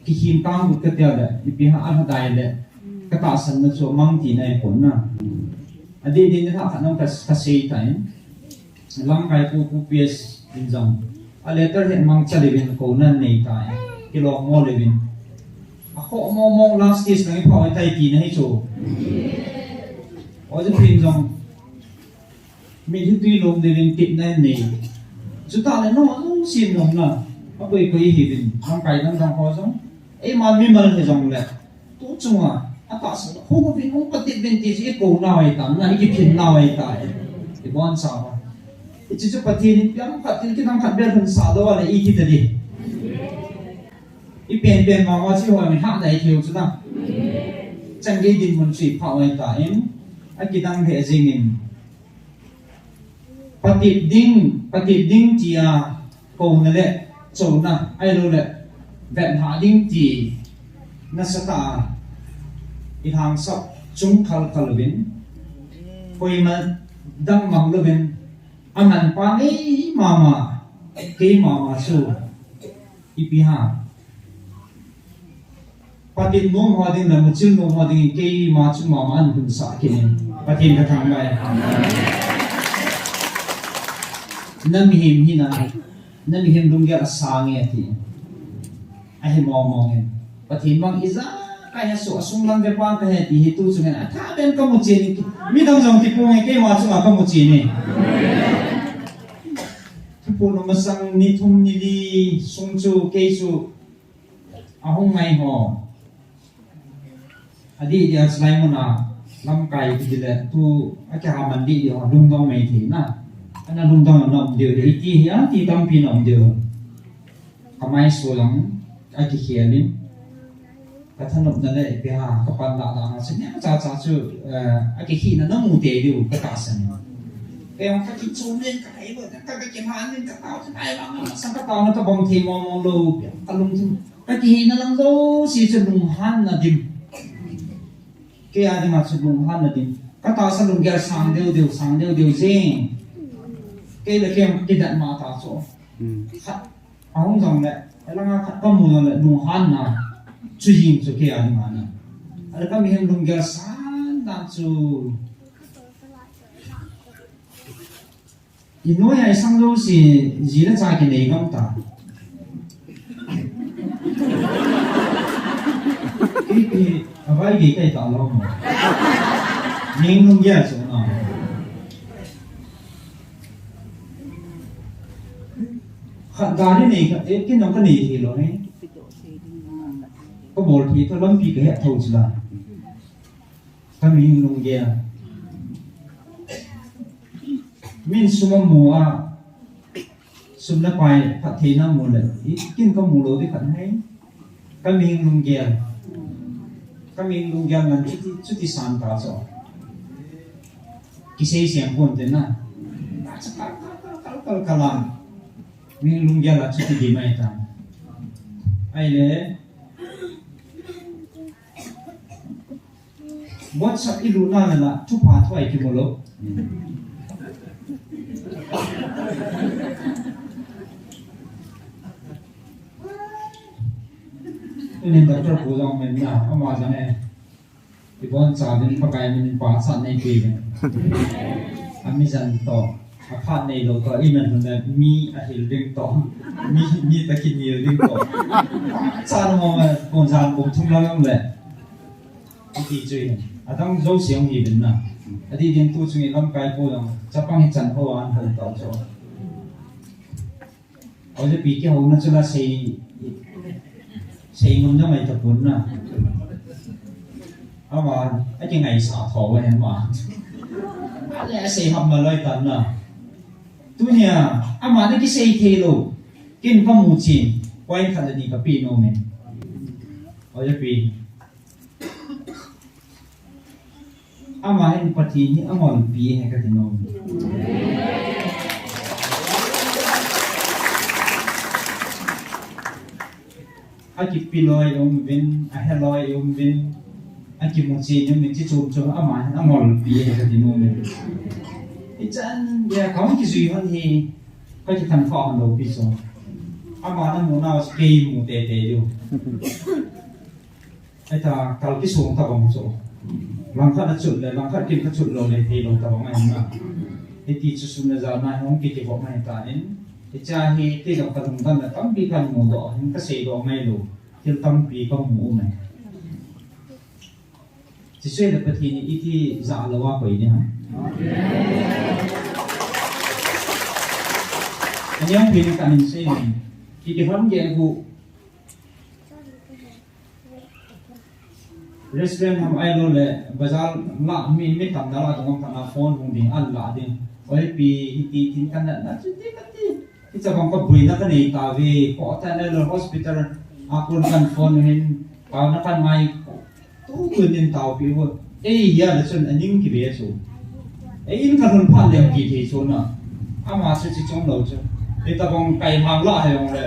Kikhin kang got katia le, ipi ham alhadai le, katahsan na chu amang tina ahipon na. Adeh din nilhah khat nong ka, kasei tai. Lamkai pu, Pu P S in jong a letter hi mangcha leuvin kouna nei tai, kilom mo leuvin. Akhoh mong mong last stage lang iphah tai tina hi chu. Oja pin jong mitlhi tui lom leuvin tepna nei. Chutah le nong jong sim lom na. Akoi koi hiuvin, lamkai dang dang ho jong. Eima mimal hijongle. Tu chunga, atahsan, hung uvin, hung patep uvin ti chu ikou nau ahitai, na ikiphin nau ahitai. Iboncha uva. Hiche chu Pathen in ipi ham khat, thil kidang khat beh lhunsah lou a le iti ta ding. Ipen pen mama chu hoi mi hah dai thei u chu na. Chan gei dinmun chu iphah u ahitai. Akidang lheh jing in. Patep ding, patep ding tia kouna le chouna, ahilou le, vetlhah ding ti nasatah a ilhangsap chung khal khal uvin, koima dang mang louvin, aman pa ngei mama, kei mama chu, ipi ham. Patep nom ho ding le muchil nom ho ding in keima chu mama ahin lhunsah kit in. Pathen kathangvah e. Na mihem hina, na mihem lunggel asang e ati. Ahi mong mong in. Pathen vang ijakai asoh, asung lam vepa kahi ti hi tu chungin athah beh in kamu chen in. Midang jong ti pong e, keima chunga kamu chen e. Thuphon um masang ni thum ni li sung chu kei chu ahung ngai ho. Adeh dia chulai muna lamkai ti le tu akihaman deh deh ho lungdong mai thei na. Ana lungdong na um diu deh iti hi ati tampi na um diu. Kamai so lang akikhel in. Kathanopna le ipi ham kapan lah lah na chu neocha cha chu, eh, akikhina namu tei diu katahsan. Kei jong kakichom len kalai bo, ka, kakilhan len katao, katao, sang katao na kabang thei mong mong lou, kalungthim. Kakihina lang jouse chu lunghanna dim. Kei a dinga chu lunghanna dim. Katahsa lunggel sang deu deu, sang deu deu jeng. Kei le kei kidat ma ta chu. Hmm. Khat ahung jong le, alanga khat kamu jong le, lunghanna. Chu jing chu kei a lunghanna. Ala kamihem lunggel san dan chu. I noi a i sang jouse, ji le cha kinei gam ta. Kei, kei, a vai kei kai ta lo mo. Ning nung gel chu na. Khat gari nei khat, eh, kin nong ka nei thei lo ne. Ka bol thei to lampi ka he tho chu la. Ka mi lunggel. Min sum amu a, sum le pai phattheina mu le, i kin ka mu lou di khat hai. Ka mi lunggel. Ka mi lunggel ngan chuti, chuti san ta chu. Kisei siam pon te na. Kal, kal, kal, kal, kal, kal, kal a. Mi lunggel a chuti di mai ta. Ahile. WhatsApp i lutna le la, thupha thu a i kimu lou. Tunin doctor pu jong men na, ama jong e. I bon cha din Pakai min in pachat nei pe le. A mi jan to. A phat nei lou to, i man hun le mi a hil ding to. Mi, mi ta kinil ding to. Chan mo ma, kon jan kum thum la jong le. Iti chu hi. Adang jouse hung hi vin na. Ati din tu chung i lamkai pu jong. Chapang hi chan ho an ho tau chu. Aw, je pi kihouna chu la sei, sei ngun jong ai ta pon na. Ama, a kingaisah tho va hen ma. Ale a sei ham ma loi tan na. Tunia, ama na kisei thei lou. Kin ka mu chin, point khat le ni ka pe nom e. Aw, je pi. Ama hin Pathen hi angolpi ahi kati nom. Akipe loi um vin, ahe loi um vin, akimu chin um vin, chuti chom chom ama hin angolpi ahi kati nom. Ichan dia kahung kijui hon hi, ka kikhen kha hon lou pi chu. Ama na mu nau chu kei mu tete diu. Hita, kal kisong tabang chu. Langkhat a chut le, langkhat kin ka chut lou le, thei lou tabang ahi na. Hiti chu sum le ja na hung kiti bok mai ta nin. Hiche hi, kei jong ka lungdam le, tampi kan mu doh, hin ka sei doh ngai lou. Thil tampi ka mu um e. Hiche le Pathen in iti ja lou a koi ni ham. Ani ang pini ka min sei ni. Kiti ham ge gu. Restaurant ham ahilou le, bazar la mi, mi tam na la dong tam na phone hung ding, an la ding. Oi pi, hiti tin kan na, na chu ti ka ti. Hiche bang ka buina ka nei tauve, ko ta na lo hospital, a kon kan phone hin, taona kan ngai. Tu tu nin taupi vo. Ei, ya le chun aning kive chu. Ei, in ka lhun phat leng kithei chu na. Ama chu chi chom lou chu. Hitabang kai mang la he jong le.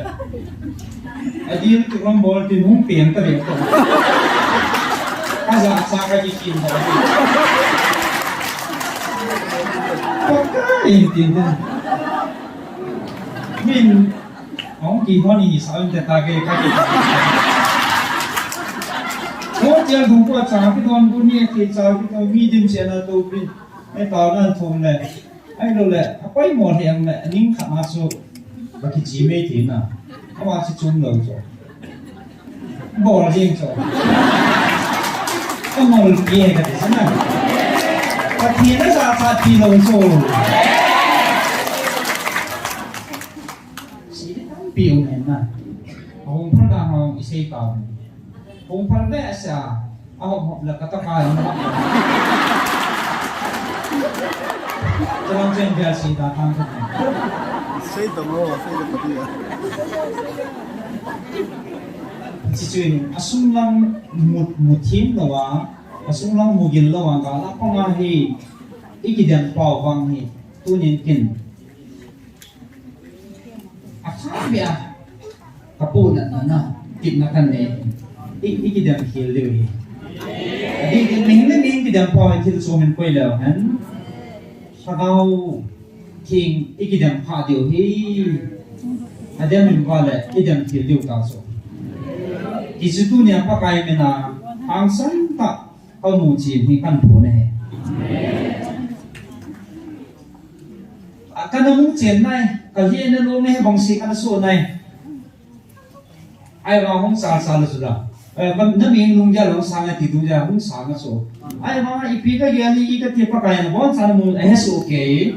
Adil tu ram bol tin hung peng ta ve ko. Ka ja cha ka ki kin ta. Ko ka in tin tin. Min Hung kihon ni sa un te ta ke ka ke. Ko tiang hung ko cha ki don bu ni ki cha ki don mi dim se na to pi. E ta na thum le. Ahilou le, a poimo lheh le, ning khat na chu, ba kichi mei ti na. Ama chu chom lou chu. Bol ding chu. Ka ngolpi e ka ti sa na. Pathen a ja cha ti lou chu. Sei tampi um hen na. Ahung phal dan hung i sei tau. Hung phal behseh a. Ahop hop le ka tapa in. Tolong chen bia sei da tang ka. Sei tong lo, sei le pati a. Chuche chu in, asung lang mu, mu thim lou a, asung lang mu gil lou a, ka la pang a hi, i kidem pau vang hi, tunin kin. A kha bia, ka pu na na na, kit na kan nei. I, i kidem khel diu hi. Di, di, ming le ming kidem pau hi thil sum in koi leu hen. Lhagao, Thing i kidem pha diu hi. A dem in vale, i dem thil diu ta chu. Hichu tunia Pakai mina hangsan tah ka mu chin hi kan phu na he. A kana mu chen nai, ka hi na lo nge bang si kana so nai. Ai, va hung sa sa la su la. Eh, ba, na mi lung ja lo sa nga ti du ja hung sa nga so. Ai, va ipi ka ja ni i ka ti Pakai na bon sa na mu, eh, so okay.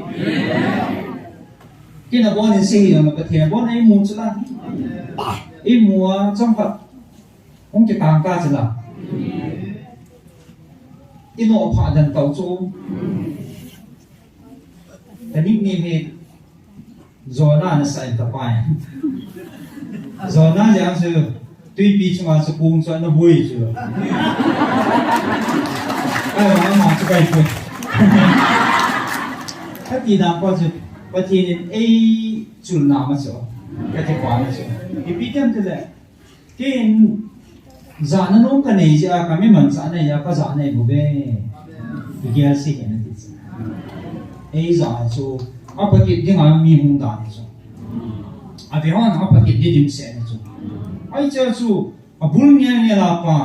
Kina bon in se hi na Pathen bon ai mu chu la. I mu a chang phat. Hung ki tang ta chu la. I no pha dan tau chu. Ka nickname hi Jonah na sa in ta pai. Jonah le ang chu tuipi chunga chu kung chu na bui chu. Ai, ma, ma chu kai pu. Ka ti dan pa chu Pathen in ei chul na ma chu. Ka ti pa na chu. Ipi tiam ti le. Ken, jana nom ka nei jeh a, ka mi manchah nei a, ka ja nei bou ve. I gel se hi na ti chu. Ei ja chu, a patit ding a mi hung dan chu. A ve hon a patit ding dim se na chu. Ai cha chu, a bul ngel ngel a pa.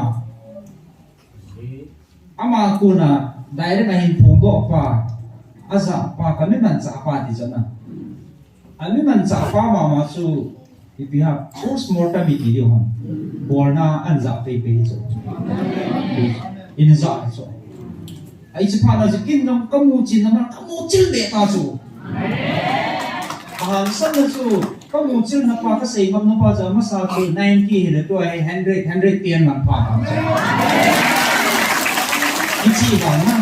Ama kona direct a hin phongdoh pa, a ja pa, ka mi manchah pa ti jona. A mi manchah pa mama chu, ipi ham, postmortem i ti diu ham. Bolna an ja pei pei chu. In ja chu. Ai chu phat na chu kin jong ka mu chin na ma, ka mu chil be ta chu. A hangsan na chu, ka mu chil na pa, ka sei ngam na pa chu, masa chu ninety hi le tua hi hundred, hundred tian lang pa ta chu. I chi ba na.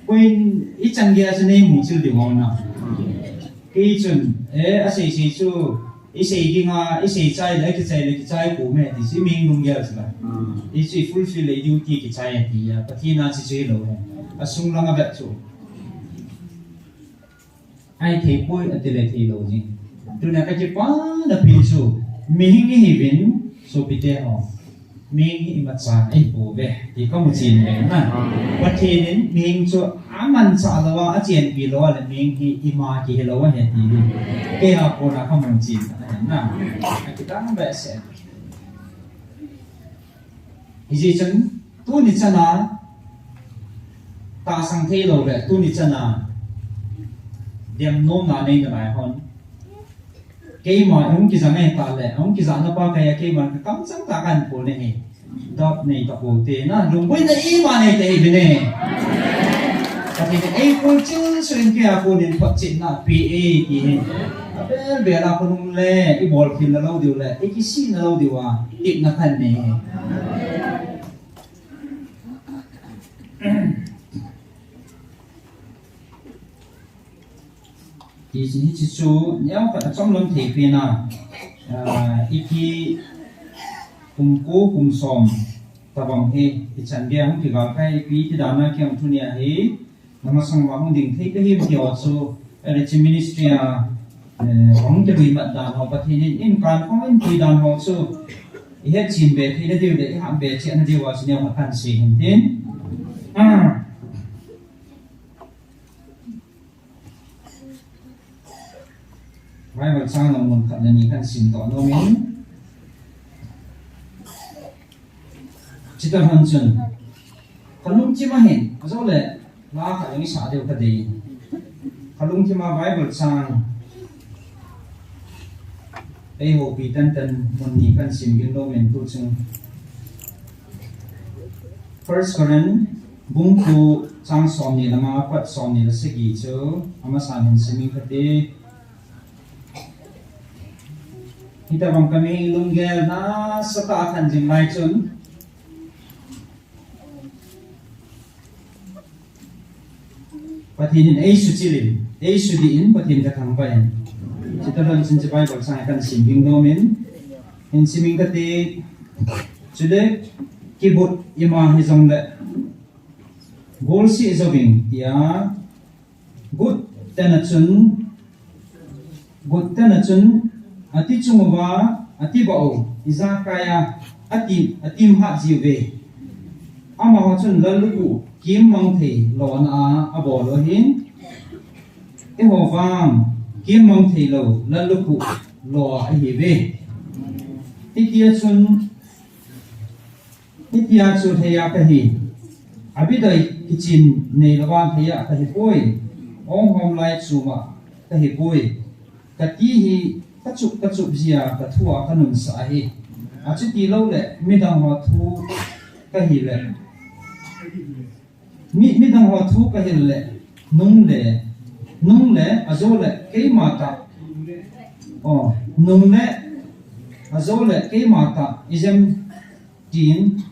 Koin i chan gei a chu nei mu chil ding vang na. Kei chun, eh, a sei sei chu, i sei ding a, i sei chai le, ki chai le, ki chai ko me, ti si ming lung gel chu la. I chu i fulfill le duty ki chai a ti a, Pathen a chi chu hi lo he. A sung lang a vet chu. Ai thei poi a ti le thei lo jing. Tuna ka kipa na pi chu, mihing i hi vin, sopite ho. Mihing hi imacha ahi pouve, ti ka mu chin ve na. Pathen in mihing chu amanchah lou a, achenpi lou a le mihing hi ima kihi lou ahi ti hi. Kei a kona ka mu chin ahi na. Akitang behseh. Hijeh chun tuni chan a tahsan thei lou le tuni chan a demnomna nei nalai hon. Keima hung kija ngai ta le, hung kija na pa kei a keima ka kamchang ta kan pu ne hi. Dot nei ta pu te na, lungboina ima nei te hi ne. Pathen in ei kul chil su in kei a kul in photchetna pe e ti hi. A bel bel a khonung le, i bol khel na lou diu le, i kisih na lou diu a, tepna kan nei hi. Ti chu, hichu chu, neo khat a chomlam thei pen a, ah, ipi kum ko, kum som, tabang hi, i chan gei hung kigal kai, ipi ti dan a kiang tunia hi, na masang va hung ding thei ka hi ti ho chu, ele chi ministry a, eh, hung kilui mat dan ho, Pathen in, in kan hung in ti dan ho chu, i het chin be thei na diu le, i ham be chi na diu a, chu neo khat kan sei hin tin. Ah. Bible chang lang mun khat le ni kan sim doh nom in. Chita hon chun. Ka lungthim a hin, ajou le, la khat jong i sa diu ka dei. Ka lungthim a Bible chang. Ei houpi tan tan mun ni kan sim ging nom in tu chung. First Corinth, bung ko chang som ni le nga, pat som ni le sagi chu, amasa hin sim ing kate. Hitabang ka mi lunggel nasatah a kan jing lai chun. Pathen in ei suchil in, ei sudih in, Pathen ka thangvah in. Chita lon chin chu Bible chang kan sim ging nom in. Hin sim ing kate, chule kibut ima hi jong le. Golseh jouving, tia. Gut tena chun, gut tena chun, ati chung uva, ati bah u, ijakai a, ati, ati mhat jiuve. Amaho chun lallubu, kim mang thei, lona a, abol u ahin. Eiho vang, kimmang theilou, lallukhuh lo a ihiuve. Hitia chun, hitia chu thei a kahi. Abidoi kichin neilou vang thei a kahipoi. Ong hom lai chuma kahipoi. Kati hi kachup kachup jia kathua kanunsa ahi. Achuti loule, midang ho thu kahile. Mi, midang ho thu kahil le, nung le, nung le, ajo le, keima tah. Oh, nung le, ajo le, keima tah, ijemtin,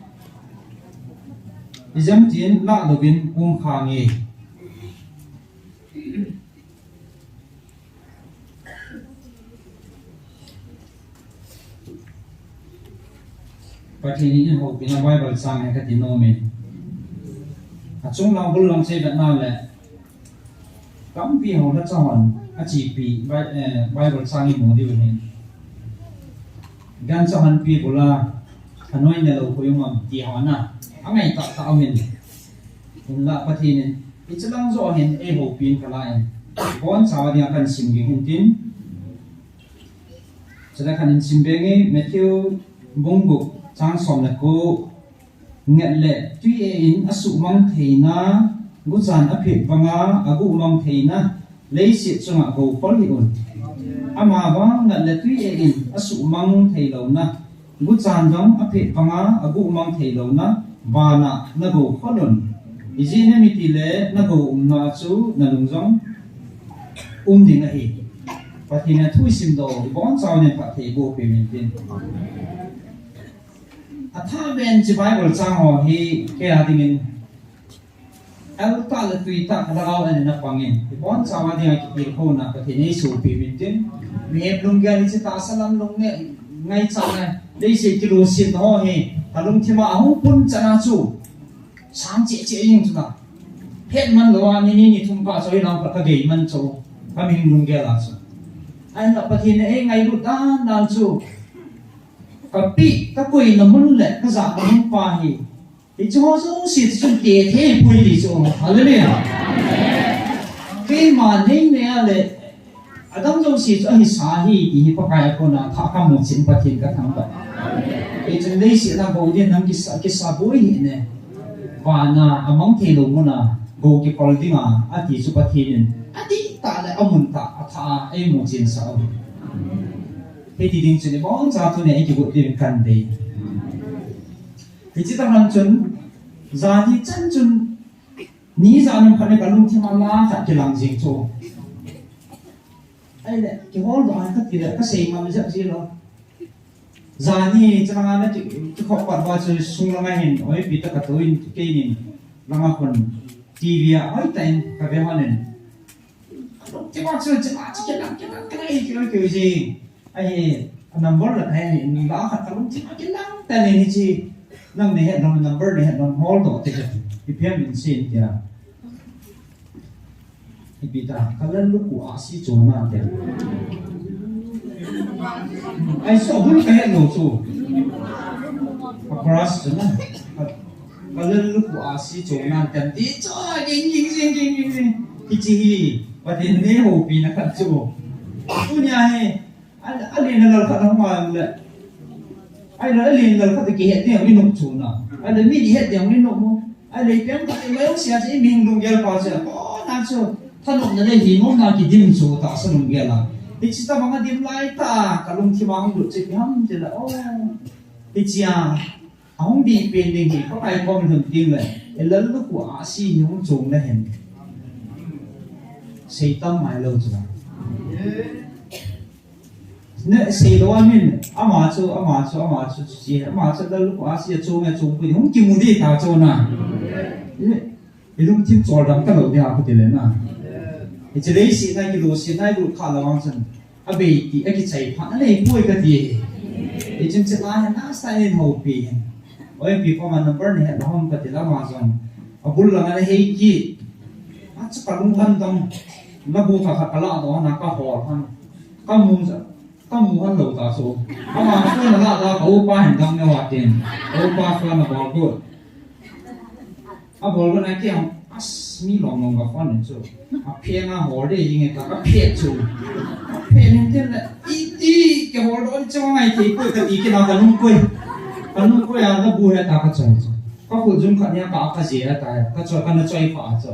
ijemtin, lah louvin, um khange. Pathen in eihopina Bible chang hi kati nom e. Achung lang bul lang sei vetna le. Tampi ho la chahon achipi Bi-, eh, Bible chang imu diu hin. Gancha honpi bula anoi ne lou koi um am ti ho na. Angai tah tah um in. Hinla Pathen in, hiche lang joh hin eihopin kala in. Boncha dinga kahin sim ding hintin. Chule kahin sim be nge Matthew bung gup chang som le ko. Nget le tui e in asuhmang theina, guchan aphet banga aguhmang theina, leiset chunga gou khol hih un. Ama vang nget le tui e in asuhmang theilouna, guchan jong aphet banga aguhmang theilouna, vana nagou khol un. Ijeh inem itile nagou umna chu nalung jong um ding ahi. Pathen in athu isimdoh u, ibonchauvin phatthei boh peh intin. Athah beh in hiche Bible chang ho hi kei a dingin, el tah le tui tah ka lhagao in ana pangin, ibonchauva dinga kitilkhouna Pathen in eisopi uvin tin. Mihem lunggel hiche tahsa lam lungngai, ngaichat le leiset kilusetna ho hi kalungthima ahung pun chan a chu sang cheh cheh jeng chu ta. Phet man lou a ni ni ni thum kah chu hilang khat kagei man chu, kamihem lunggel a chu. Ahinla Pathen in eingailut dan dan chu, kapeh, kakoina mun le kajahna mun pa hi, hiche ho jouse chu chun tethei poi ti chu. Hallelujah. Keima nei nei a le, adang jouse chu ahisa ahi ti hi Pakai a kona athah kamu chin Pathen kathangvah. Hichun leiset a gou din nang kisa, kisa boi hih in. Vana amang theilou muna gou kikol dinga ati chu Pathen in adihtah le amuntah athah a eimu chensah u. Hiti ding chun iboncha tunia ikigot diuvin kadei. Hiche tah ham chun, jan hi chan chun, ni jan ham khat le kalungthim a la khat kilang jeng chu. Ahile, kiholdoh a kati le, kasei ngam jep ji lou. Jan hi chan langa na ki, kikhop pat uva chu sung langa hin, oipi tah katouvin, keinin langa khun, TV a hoitah in kave lhonin. Kalungthim a chu, chu, chu, kilang, kilang, kilang, kilang, kilang, kilang. Ahi, a number la ahi, la khat kalungthim a kilang tah in hiche. Nang nahet lom, number nahet lom, holdoh te kati. Ipi ham in sei in tia. Ipi ta, ka lallukhuh ahsi chonna tia. Ahi, so bul kahet lou chu. A chorus chu na. Ka, ka lallukhuh ahsi chonna tia. Ti chu, ging, ging, ging. Hiche hi, Pathen in eihoupina khat chu. Tunia hi, A, alen a lal khat ahung a le. Ahile alen lal khat kihet ding inop chu na. Ahile mi kihet ding inop mo. Ahile ipi ham khat imai u sia chu imihing lunggel pa chu. Kona chu thanopna le hinomna kidim chu tahsa lunggel a. Hiche tobang a dim lai tah a kalungthim a hung lut chu ipi ham tile. Oh. Hiche a. Ahung dih pen ding hi, Pakai kom lhun teng le, i lallukhuh ahsi hi hung chong le hen. Sei tam mai lou chu. Ne, sei lou a min, ama chu, ama chu, ama chu, chu chi, ama chu lallukhuh ahsi a chong a chong pui, hung kimu ding ta chu na. Ne, i lungthim choldam talou ding a khuti le na. Hiche leiset a kilusetna i lut kha lou vang chun. Abei ti, akichai phat anei poi kati. Hichun chulai hin nasa in houpi hin. Oi, ipi koma number nahet lou ham kati le ama jong. Abul langa ana hei kit. Achu kalung lhan dam. Labu kha kha kalah doh na kahol han. Kamu ja. Kamu han lou ta chu. Ama chu nalah da ka upa hin dang ne wa tin. Ka upa chu nabol got. Abol got na kiang. As, mi lom lom ka phone in chu. A phe nga hol de ying e ta ka phe chu. A phe nin tin la, i, i, ke hol don chu ngai thei poi ka ti kina ka lung koi. Ka lung koi a ka bu he ta ka choi chu. Ka khu jung kha nia ka ka je a ta ka choi ka na choi pha chu.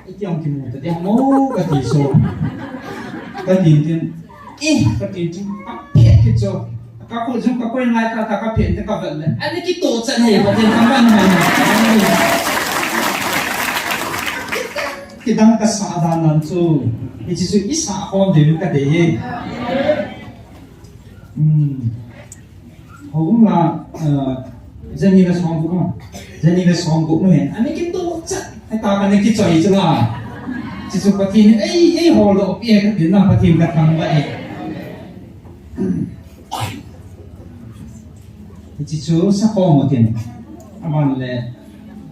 I ti ong ki mu ta de mo ka ti so. Ka tin tin. I, ka tin tin. A phe ki chu. Ka khu jung ka koi ngai ta ta ka phe te ka vet le. Ani ki to chan he ka tin ka man man. Kidang ka sa dan nan chu. Hiche chu i sa khom de ka de ye. Hmm. Ho um la, eh, jani le som gup mo. Jani le som gup mo he. Ani ki to chan. Heta ka ne ki choi chu la. Hiche chu Pathen in ei, ei hol doh pi he ka tin na Pathen ka thangvah e. Hiche chu sa khom mo tin. Aban le.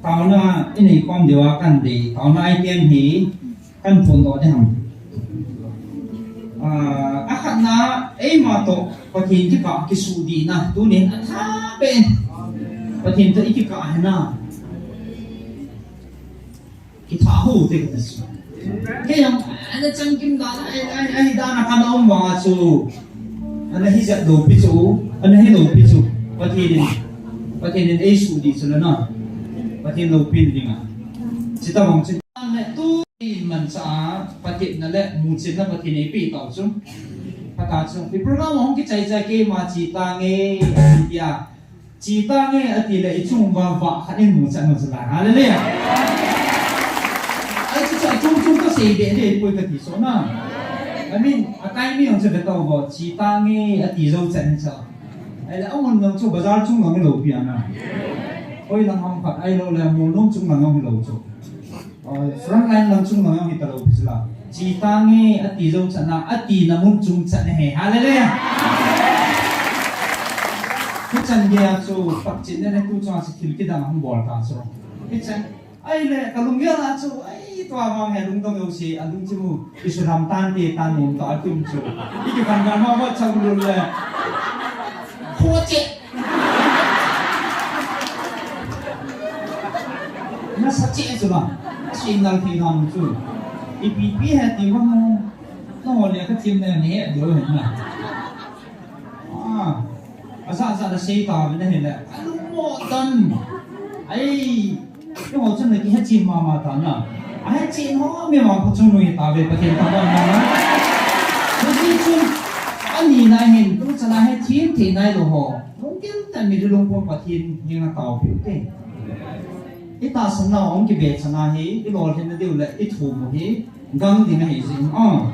Taona i nei khom diu a kan dei. Taona i tiang hi. Kan phondoh ding ham. Ah, akhatna, eima toh Pathen kikah kisuhdihna, tunin athah beh in. Pathen toh i kikah hina. Kitha ho te kati chu. Kei jong, ana changkim dan, ai, ai, ai, dan a kana um vang a chu. Ana hijat lou pi chu, ana hi lou pi chu. Pathen in, Pathen in eisuhdih chu la na. Pathen loupina dinga. Chutobang chu. Tun manchah a, Pathen na le, muchinna Pathen in eipeh tau chu. Phatah chu. I program hung kichai chai keima chi tange, tia. Chi tange, ati le, i chung uva vah khat in muchat nau chu la. Hallelujah. Ai chu chu, chung chung ka sei be de, poi ka ti so na. I mean, a kai mi hung chu be tau vo, chi tange, ati jou chan chu. Ai le, a mun nau chu, bazar chung nau lou pi ana. Oi lang ham khat, ai lou le, mun nung chung nau lou chu. Oi, front line lang chung lang jong hita lou pi chu la. Chi tange, ati jou chan a, ati na mun chung chan ahi. Hallelujah. Hichan gei a chu, Pathen in tuchung a chu thil kidang hung bol ta chu. Hichan, ai le, ka lunggel a chu, ai, tua vang he lungdong jouse, a lungthim u, i suham tante, tan nom ta a tum chu. I kikhen ga ma ma chang lul le. Khoche. Nasa cheh chu la. Sei nal thei dan chu. Ipi pi he ti vang mo. Nangho le ka thim ne ne he diu he na. Ah. Asa asa da sei ta ve na he le. Alu mo tan. Ai. Keiho chun na kihechen mama ta na. Ahechen ho mi vang ko chung nui ta ve Pathen ta vang na. Hiche chun. Ani na hin tu chana hethem thei nai lou ho. Lungkim tah in mi lungpum Pathen henga taopeh u te. I tahsan nau hung kibe chana hi, i lolhinna diu le i thum u hi, gang ding ahi jin. Ah,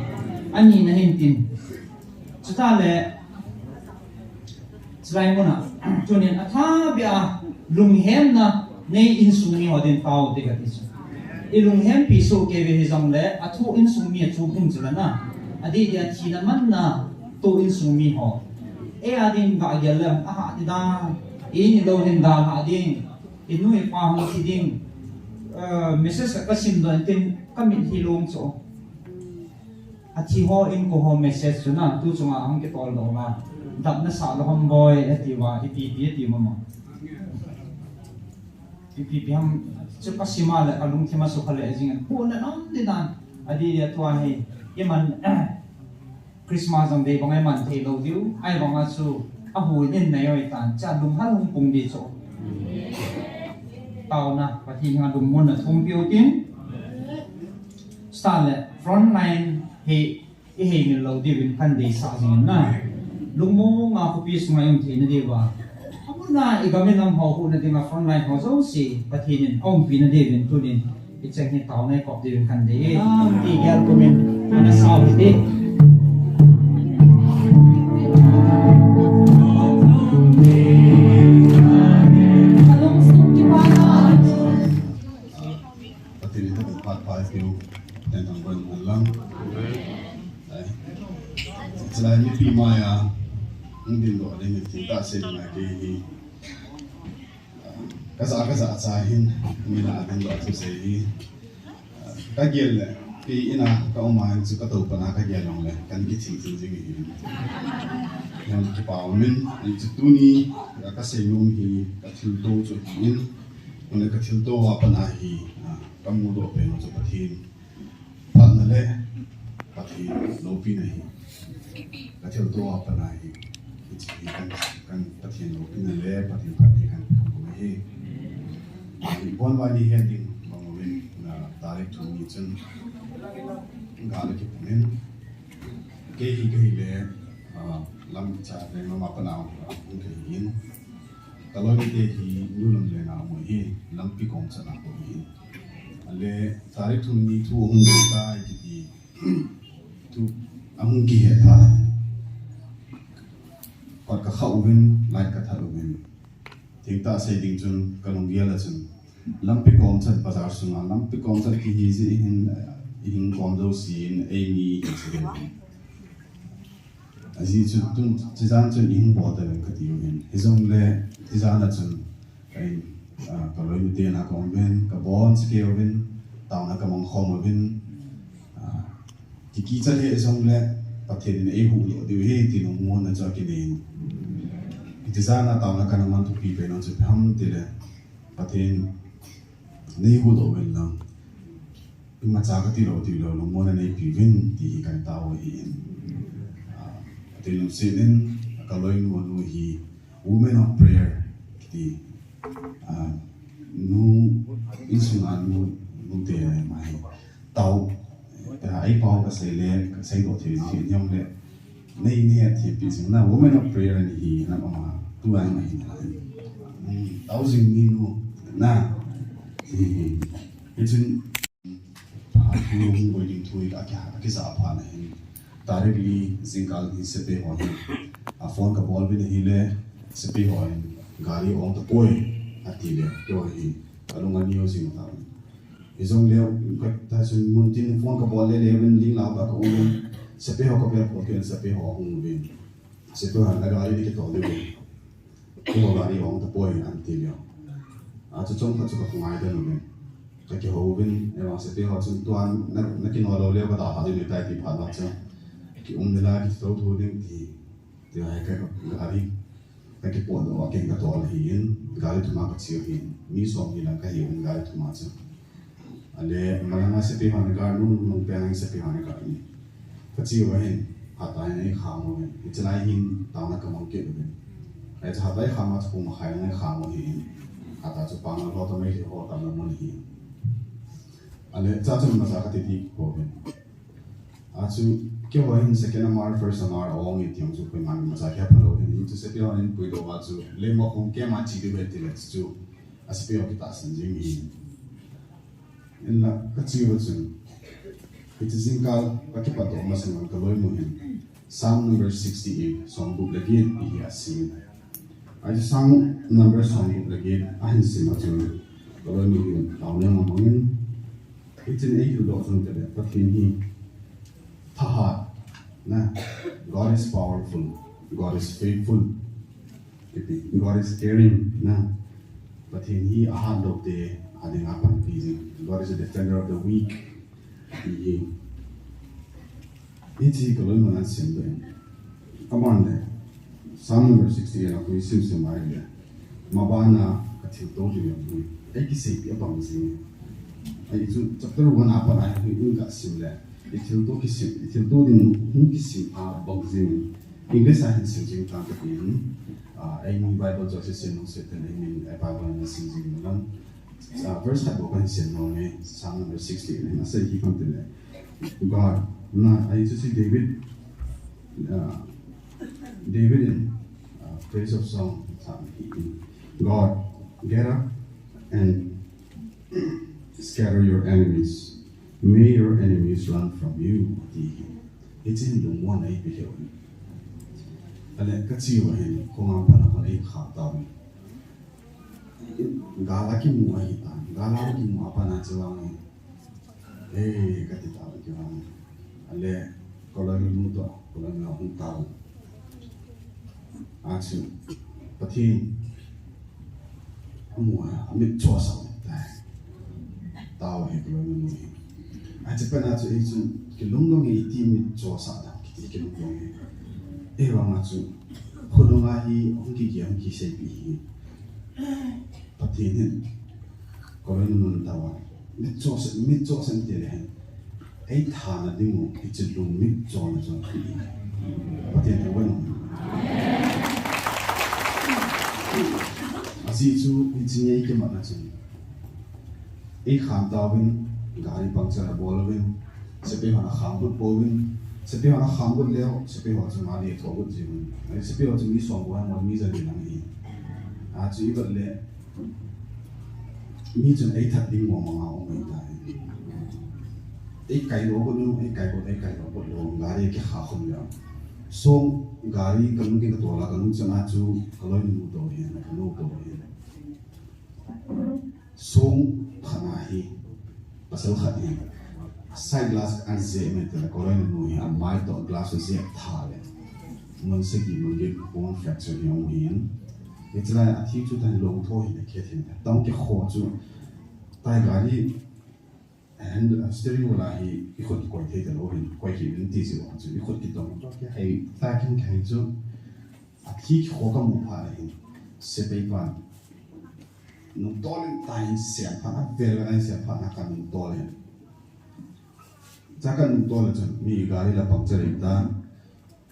ani na hin tin. Chuta le, chulai mun a, tunin athah beh a, lunghemna, nei insung mi ho din tao te kati chu. I lunghempi soh kei ve hijong le, athu insung mi a chu hung chu la na. Adih dia thina manna, tu insung mi ho. Ei a ding ga gel le, aha ti dan, i ni lou hin dalha ding, i nu i pa hung thi ding, eh, message ka sim doh in tin, ka mit hi lom chu. Athi ho in ko ho message chu na, tu chunga hung kitol doh ma. Dap na sah lou ham boi, ati uva, ipi pi ati mama. Ipi pi ham, chu ka sim a le, ka lungthim a sukha le jing. Pu na nam di dan, adih dia tua hi, i man, Christmas jong dei bang a i man thei lou diu, ahivang a chu a hu in nei oi tan, cha lunghal hung pung di chu. Taona, Pathen henga lungmonna thum piu tin. Start le, front line hi i hei mil lou diu in kan deisah jing in na. Lungmong a khopi sunga i um theina diu va. Amun a i gam i nam ho huhna dinga front line ho jouse, Pathen in a umpi na diu in tunin. I cheng hi taona i kop diu in kan dei e. Ti gel kum in, ana sao hi te. Pathen in thangvah pha pha i tiu. Pathen thangvah in lang. Ai. Chulai mipi mai a. Hung ding doh ding hi, thil tahsa ding a kei hi. Ka ja, ka ja cha hin, mi na ding doh thusei hi. Ka gel le, pi ina ka um a hin chu ka tou pana ka gel jong le, kan kithing thing jing hi. Yan kipa umin, ani chu tuni, ka, ka sei nom hi, ka thilto chu hi in, le ka thilto a pana hi, ah, Kamudoh pen chu Pathen phatna le Pathen loupina hi kathilto a pat ahi. Hiche hi kan, kan Pathen loupina le Pathen phatna hi kan, kan kum ahi. Ibon uva ni het ding bang uvin, na tarik thum ni chun gal akipum in, kei hi kahi le, ah, Lamcha Veng lam a pat a um kahi in, kaloinute hi nu lam lenga um ahi, lampi kong chan a um ahi. Ale tarik thum ni thu ahung ding tai kiti thu ahung kihet phat, kot kakha uvin, light kathat uvin. Thengtah sei ding chun kalunggel a chun lampi kong chan, bazar sunga lampi kong chan kihi jeh hin, ihin kom jouse in eimi hi se hin. Ajeh chu tun, chujan chun ihung bol tavin kati uvin. Hijongle chujan a chun, ah, kaloinute na kong uvin, kabon chikei uvin, taona kamang khom uvin, ah, kikichat hih jongle Pathen in eihuhdoh diu ahi ti lungmonna chu akinei in. Chujan a taona kana man thupi pen chu ipi ham tile, Pathen neihuhdoh uvin lang, imacha kati lou tilou lungmonna neipe uvin ti hi kan tao ahi in. Ah, ati lungset in kaloinu nu hi Women of Prayer kiti, ah, nu, insunga nu, nute ama hi tao, ah, eipao kasei le, kaseidoh thei jing jongle, nei, nei hetthempi jing na, Women of Prayer ni hi na ama, tua ama hi na. Hmm, tao jing ni nu na. Hi, hi. Hichun, ah, thu hung boi ding thu hi aki, akija phat na hin, tarik li jingkal hi sepai ho hin, ah, phone kabol uvin ahile, sepai ho hin gari ong tapoi atile, keiho hi kalung aneo jing tauvin. Hijongle, ka, ta chun muntin phone kabol le le uvin, ling lang ba kaum uvin, sepai ho kavel phot kit in, sepai ho ahung uvin. Sepai ho hin, nagari nakitol diu ve, keiho gari ong tapoi anti leu. Achu chomkhat chu kakhongai den uvin, kakihou uvin, ahivang sepai ho chun tua na, nakinol lou leu kadalha ding ahitai ti phat uva chu, kium ding la, kithotho ding ti, tia hi ka, gari kakipotdoh a keng katol ahin, gari thuma kache u ahin, mi somni lang kahi uvin gari thuma chu. Ale, malanga sepai hon guard, nung, nung pen sepai hon guard in, kache uva hin, hatah in eikham uvin, hiche lai hin taona kamang kit uvin. Hiche hatah eikham a chu pung makhai lang eikham u ahin, hatah chu pang a lhota meilhei ho tamna mun ahin. Ale, chuchun imacha kati ding pouvin. Achu, keiho hin second M R, first M R ong e ti jong chu koiman imacha kihepha lou hin, hichu sepai hon eipuidoh uva chu, Leimakhong camp a che diu ahi tile chu, asepai ho kitahsan jing in. Hinla kache uva chun, hiche jingkal kakipatdoh masang un kaloinu hin Psalm number sixty-eight, somgup le get ti hi asim in. Ahi, Psalm number somgup le get ahin sim a chun, kaloinu hin taona amang in, hichun eihildoh chun tile, Pathen hi thahat na, God is powerful, God is faithful, kiti, God is caring na, Pathen hi ahatloute a dinga panpi jing, God is a defender of the weak, ti hi. Hiche kaloinun ahin simdoh in. Aban le, Psalm number sixty-eight a khu isim sim uva ahile, mabana kathilto ding jong hi eikiseipeh abang jing. Ahi chu chapter one a pat a hi ihin sim le, ithilto kisim, ithilto ding hung kisim abang jing. English a hin sim jing tang kati in, ah, eimi Bible chu asim lungset ten, eimi Bible a sim jing lang. Ah, verse khat bou kahin sim nom e, Psalm number sixty-eight, asei hi ipi ham itile, God, na, ahi chu si David, ah, David in, ah, praise of song, Psalm hi, God, get up and scatter your enemies, may your enemies run from you, ati hi. Hiche hin lungmonna eipe lheh u ahi. Ale kache uva hin, khonga pat a pat eikham tauvin. Gal akimu ahitan, gal akimu a pat a chu vang e, eh, kati tauvin kei vang. Ale, kaloinu nu toh, kaloinu ahung tauvin. Achu, Pathen amu a, amit chosah tai. Tao hi kaloinu nu hi. Ahi, chupet a chu ei chun, kilungdong e iti mit chosah dam kiti kilungdong e. Ahivang a chu, khonung a hi, hung kigel, hung kiseipeh hi. Pathen hin, kaloinu nun tao a. Mitcho se, mitcho sen ti le hen. Ei thana ding u, hiche lungmitchona chu. Pathen thangvah in. Ajeh chu, hiche ngei kimatna chun. Ei kham tauvin, gari puncture abol uvin, sepai hon akham got pouvin, sepai hon akham got leu, sepai ho chu gari atho got jiuvin. Sepai ho chu mi som bou ahi, mi jali lang ahi. Achu ivet le, mi chun eithat ding mong mong a um ahitai. Eikai lou got lou, eikai got, eikai lou got lou, gari kikha khum leu. Song gari kalung kin katol a, kalung chang a chu kaloinu tou ahin, kanu tou ahin. Song khat ahi, pasal khat ahi. Side glass ana jep mai tile, kaloinu hi amai toh glass jep tha le. Mun sagi mun get bone fracture hi aum ahin. Hiche lai a thi chu tah lou tho ahin, akhet ahin. Tang kikho chu, tai gari, and, uh, steering wheel a hi, ikhut kikoi thei talou ahin, koi hih in ti jeh a chu, ikhut kitong toh kihei, tai kin kihei chu, athi kikho kamu phat le hin, sepai pan. Nungtol in tai hin sem phat, avel vel a hin sem phat na kanungtol in. Cha kanungtol le chun, mi gari la puncture ahitan,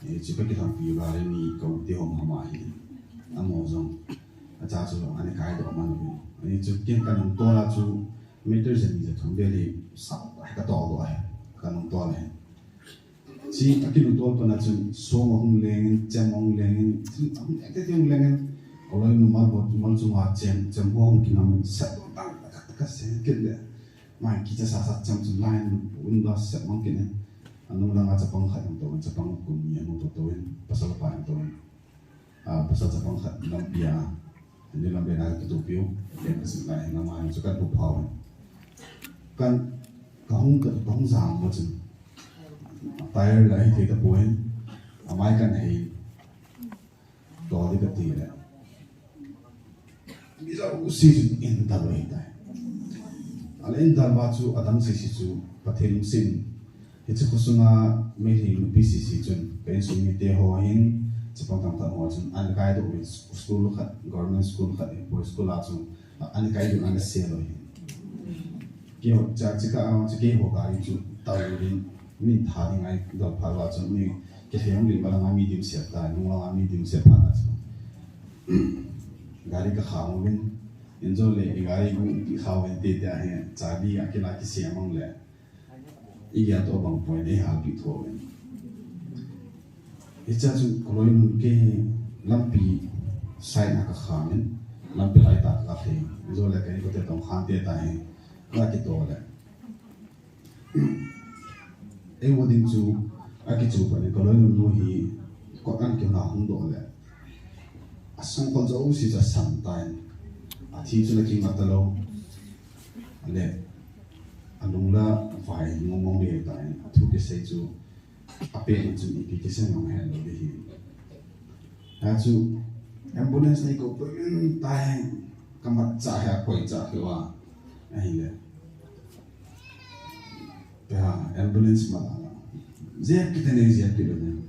eh, chupa kilhangpi gari ni ka u te hom hama hi. Amaho jong, acha chu ana kaidoh man uvin. Ani chu ken kanungtol a chu, meter jani ja thum vel hi, sap, ai katol doh ahi, kanungtol ahi. Chu akinungtol pan a chun, song ahung lengin, chem ahung lengin, thil ahung leng, thil ahung lengin, kaloinu mal bot, mal chunga chem, chem ho ahung kingamin, sep tang, taka, taka, se kit le. Mai kicha sasa chem chu line, window sep mang kit in. Anung langa chapang khat ahung tou in, chapang kum ni ahung tou tou in, pasal pa ahung tou in. Ah, pasal chapang khat lampi a, ani lampi a kitupiu, ken kasei lai, nama chu kahuphau. Kan, kahung, kahung jam mo chun. Tyre la hithei tapon, amai kan hei. Tol ding kati le. Mi jouse chu indal u ahitai. Ale indal uva chu adang sese chu Pathen lungset in. Hiche khosunga Meitei nupi sese chun, ka insung mite ho hin, chapang tamtah ho chun, ana kaidoh uvin school khat, government school khat, boys school a chun, ana kaidoh, ana sel u ahi. Keiho, cha, chika a, chu keiho gari chu, tao uvin, min tha ding ahi, dol phat uva chu, mi, kei heng lim balanga mi dimset ta, nung langa mi dimset phat na chu. Gari kakham uvin, injo le, i gari gu pi kha uvin te te ahi, chabi akila kisem mang le. Igel toh bang poi nei halpi tho in. Hiche a chun kaloinu kei lampi side a kakham in, lampi lai tah a kakham in. Jole kei kote tong khan te ta hi, kakito le. Eiho ding chu, akichu pan in kaloinu nu hi, kot an kihon a hung doh le. Asangkhol jouse chu asan tan. Athi chu ana kinga talou. Ale, alung la vai mong mong le tan. Athu kisei chu apeh chu ipi kisei jong helou ding ahi. Achu ambulance nei kou poi in tai. Kamatcha hi akoi cha hi uva. Ahile. Tua, ambulance ma la. Jep kit in, jep kit in.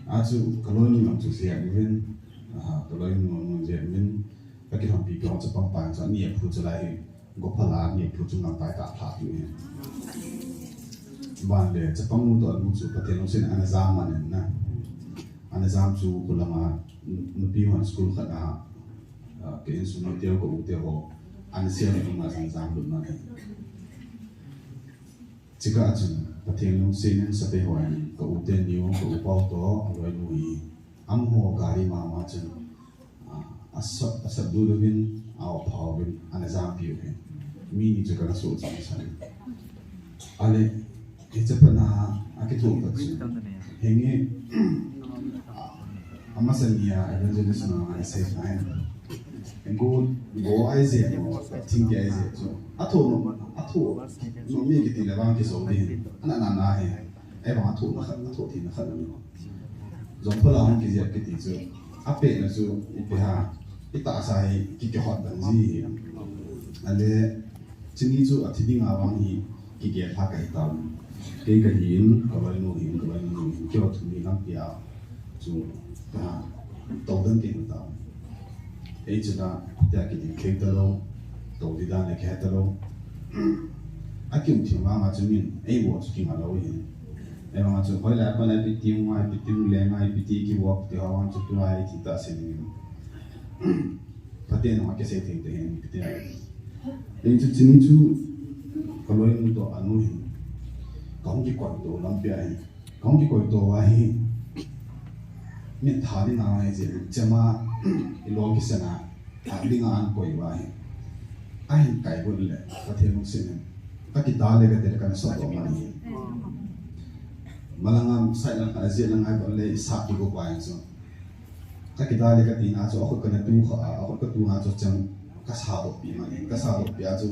Achu, kaloinu jong chu jep uvin. Aha, kaloinu jong jep uvin. Kakilhonpi keu chapang pa chu, ani aphu chu lai hi. Gophala, ani aphu chu ngampai ka pha piu hin. Ban le, chapang nu toh nu chu, Pathen lungset in ana jam man in na. Ana jam chu, kholanga, nupi hon school khat a, ah, ka insung mite ho, ka u te ho. Ana sel in, ama jam jam lut man in. Chika chun, Pathen lungset in sepai hon, ka u teni u, ka u pau toh, aloinu hi, amaho gari mama chun, ah, asat, asat dul uvin, aophau vin, ana jampi u hin. Mi ni chu kana soh chang san. Ale, hiche pana, akithoh pat chun. Henge, Amasa nia evangelist na ngai sei nai. Go, go ai jep mo, thing kei ai jep chu. Athoh nom, athoh nom mi kiti le vang kiso ding. Ana na na hi. Ahivang athoh na khat, athoh thei na khat na. Jong phala hung kijep kiti chu. Apeh na chu, ipi ham. Itahsa hi, ki kihot dan ji. Ale, Chuni chu athi ding a vang hi kigel lha kahi tauvin. Kei kahin, kaloinu hin, kaloinu hin, keiho thum hi lampi a chu, ah, tou dan kei tauvin. Ei chu da, tia kiding thei talou, tou ding dan le kihe talou. Akium thim vanga chu min, eivo chu kinga lou ahi. Ahivanga chu, hoilai a pat a ipi ti um ngai, ipi ti um le ngai, ipi ti kivo, ipi ti ho vang chu tulai thil tah sei ding. Pathen a kisei thei te hin, ipi ti. Ei chu chini chu, kaloinu toh anu hin. Kahung kikoi to lampi a hin. Kahung kikoi to uva hi, mi tha ding a ngai je, chema, ilol kisena, tha ding a ahin koi uva hi. Ahin kai got le, Pathen lungset in. Kakida le kati le kana sot doh mani. Malanga, side lang, a jet lang ai got le, isa kigo uva hi chu. Kakida le kati na chu, akhut kana tu kha, akhut katu na chu chem, kasa doh pi mani, kasa doh pi a chu.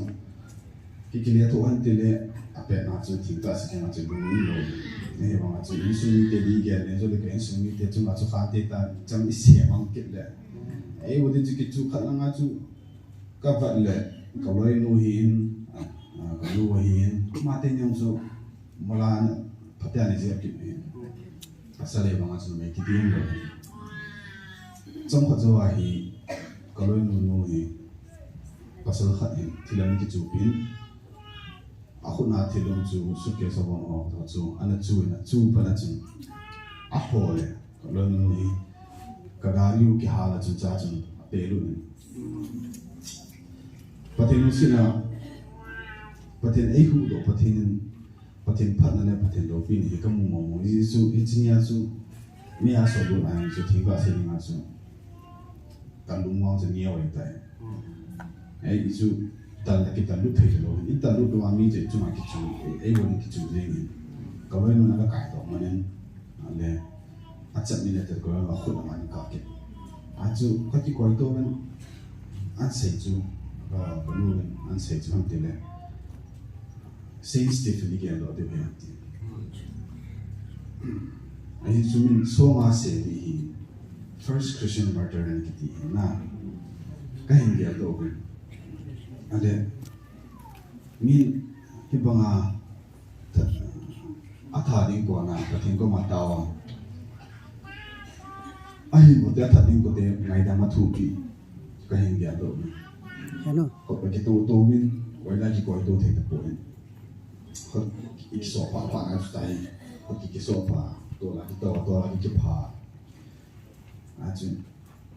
Kikile tho han tile, apet na chu thil tah sei kei na chu lung in lou. Ahivanga chu insung mite di gel le, jole ka insung mite chunga chu khan te ta, chang i se mang kit le. Eivo di chu kichu khat langa chu, kavat le, kaloinu hin, a, a, kanu hin, mate nyong chu, mola, Pathen in jep kit hin. Asa le vanga chu mei kiti in lou. Chomkhat jou a hi, kaloinu nu hi, pasal khat hin, thil ani kichu pin, akhut na thil um chu, suitcase a von ho, chu, ana chu in, achu pan a chun, aho le, kaloinu nu hi, kagari u kihal a chun cha chun, ape lut in. Pathen lungset a, Pathen eihuhdoh, Pathen in, Pathen phatna le Pathen loupina hi kamu mong mong. Hichu, hiche nia chu, mi a sot lut a chu, thil kasei dinga chu, kalung vang chu neo ahitai. Ei, hichu, tal le kital lut thei lou. I tal lut lou a mi chu, chunga kichu, ei, eiho in kichu jeng in. Kaloinu na kakai toh manin, ale, Achat ni le tel ko a khut a mani ka ke. Achu, kakikoi to uvin, ansei chu, a, kanu uvin, ansei chu ham tile. Saint Stephen i gel doh diu ahi ati. Ahi chu min songa se di hi, first Christian martyr ani kiti hi na. Kahin gel doh uvin. Ale, min hibanga Atha ding kona, Pathen koma tao a. Ahin kote atha ding kote ngaidam a thupi. Kahin gel doh. Hello. Ko pa kito to min, wai la kikoi to thei tapon. Ko kiso pa pa na tai. Ko kiso pa, to la kito, to la kipha. Achu,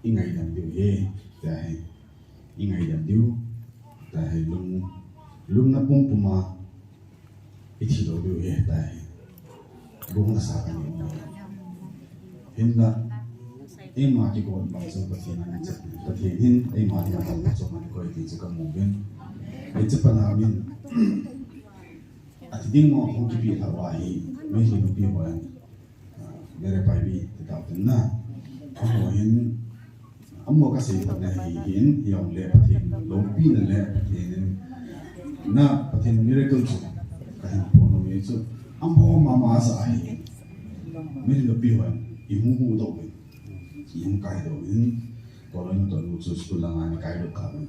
i ngaidam diu ahi, tia hi. I ngaidam diu, tia hi lung, lungna pumpum a, i thi lou diu ahi, tia hi. Lungna sa ka ni na. Hinla, eima kikoi bang chu Pathen a ni chet, Pathen hin, eima kikoi bang chu man koi ti chu kamu uvin. Hiche pana min, athi ding mo hung kipe lhah uva hi, Meitei nupi hon. Mere Paibi, ti tau tin na. Amaho hin, amaho kasei phat na hi hin, hijongle Pathen loupina le Pathen in, na Pathen miracle chu, kahin phon nom e chu, amaho mama sa ahi. Meitei nupi hon, i hung huhdoh uvin, i hung kaidoh uvin, kaloinu toh nu chu school langa ana kailut kha uvin.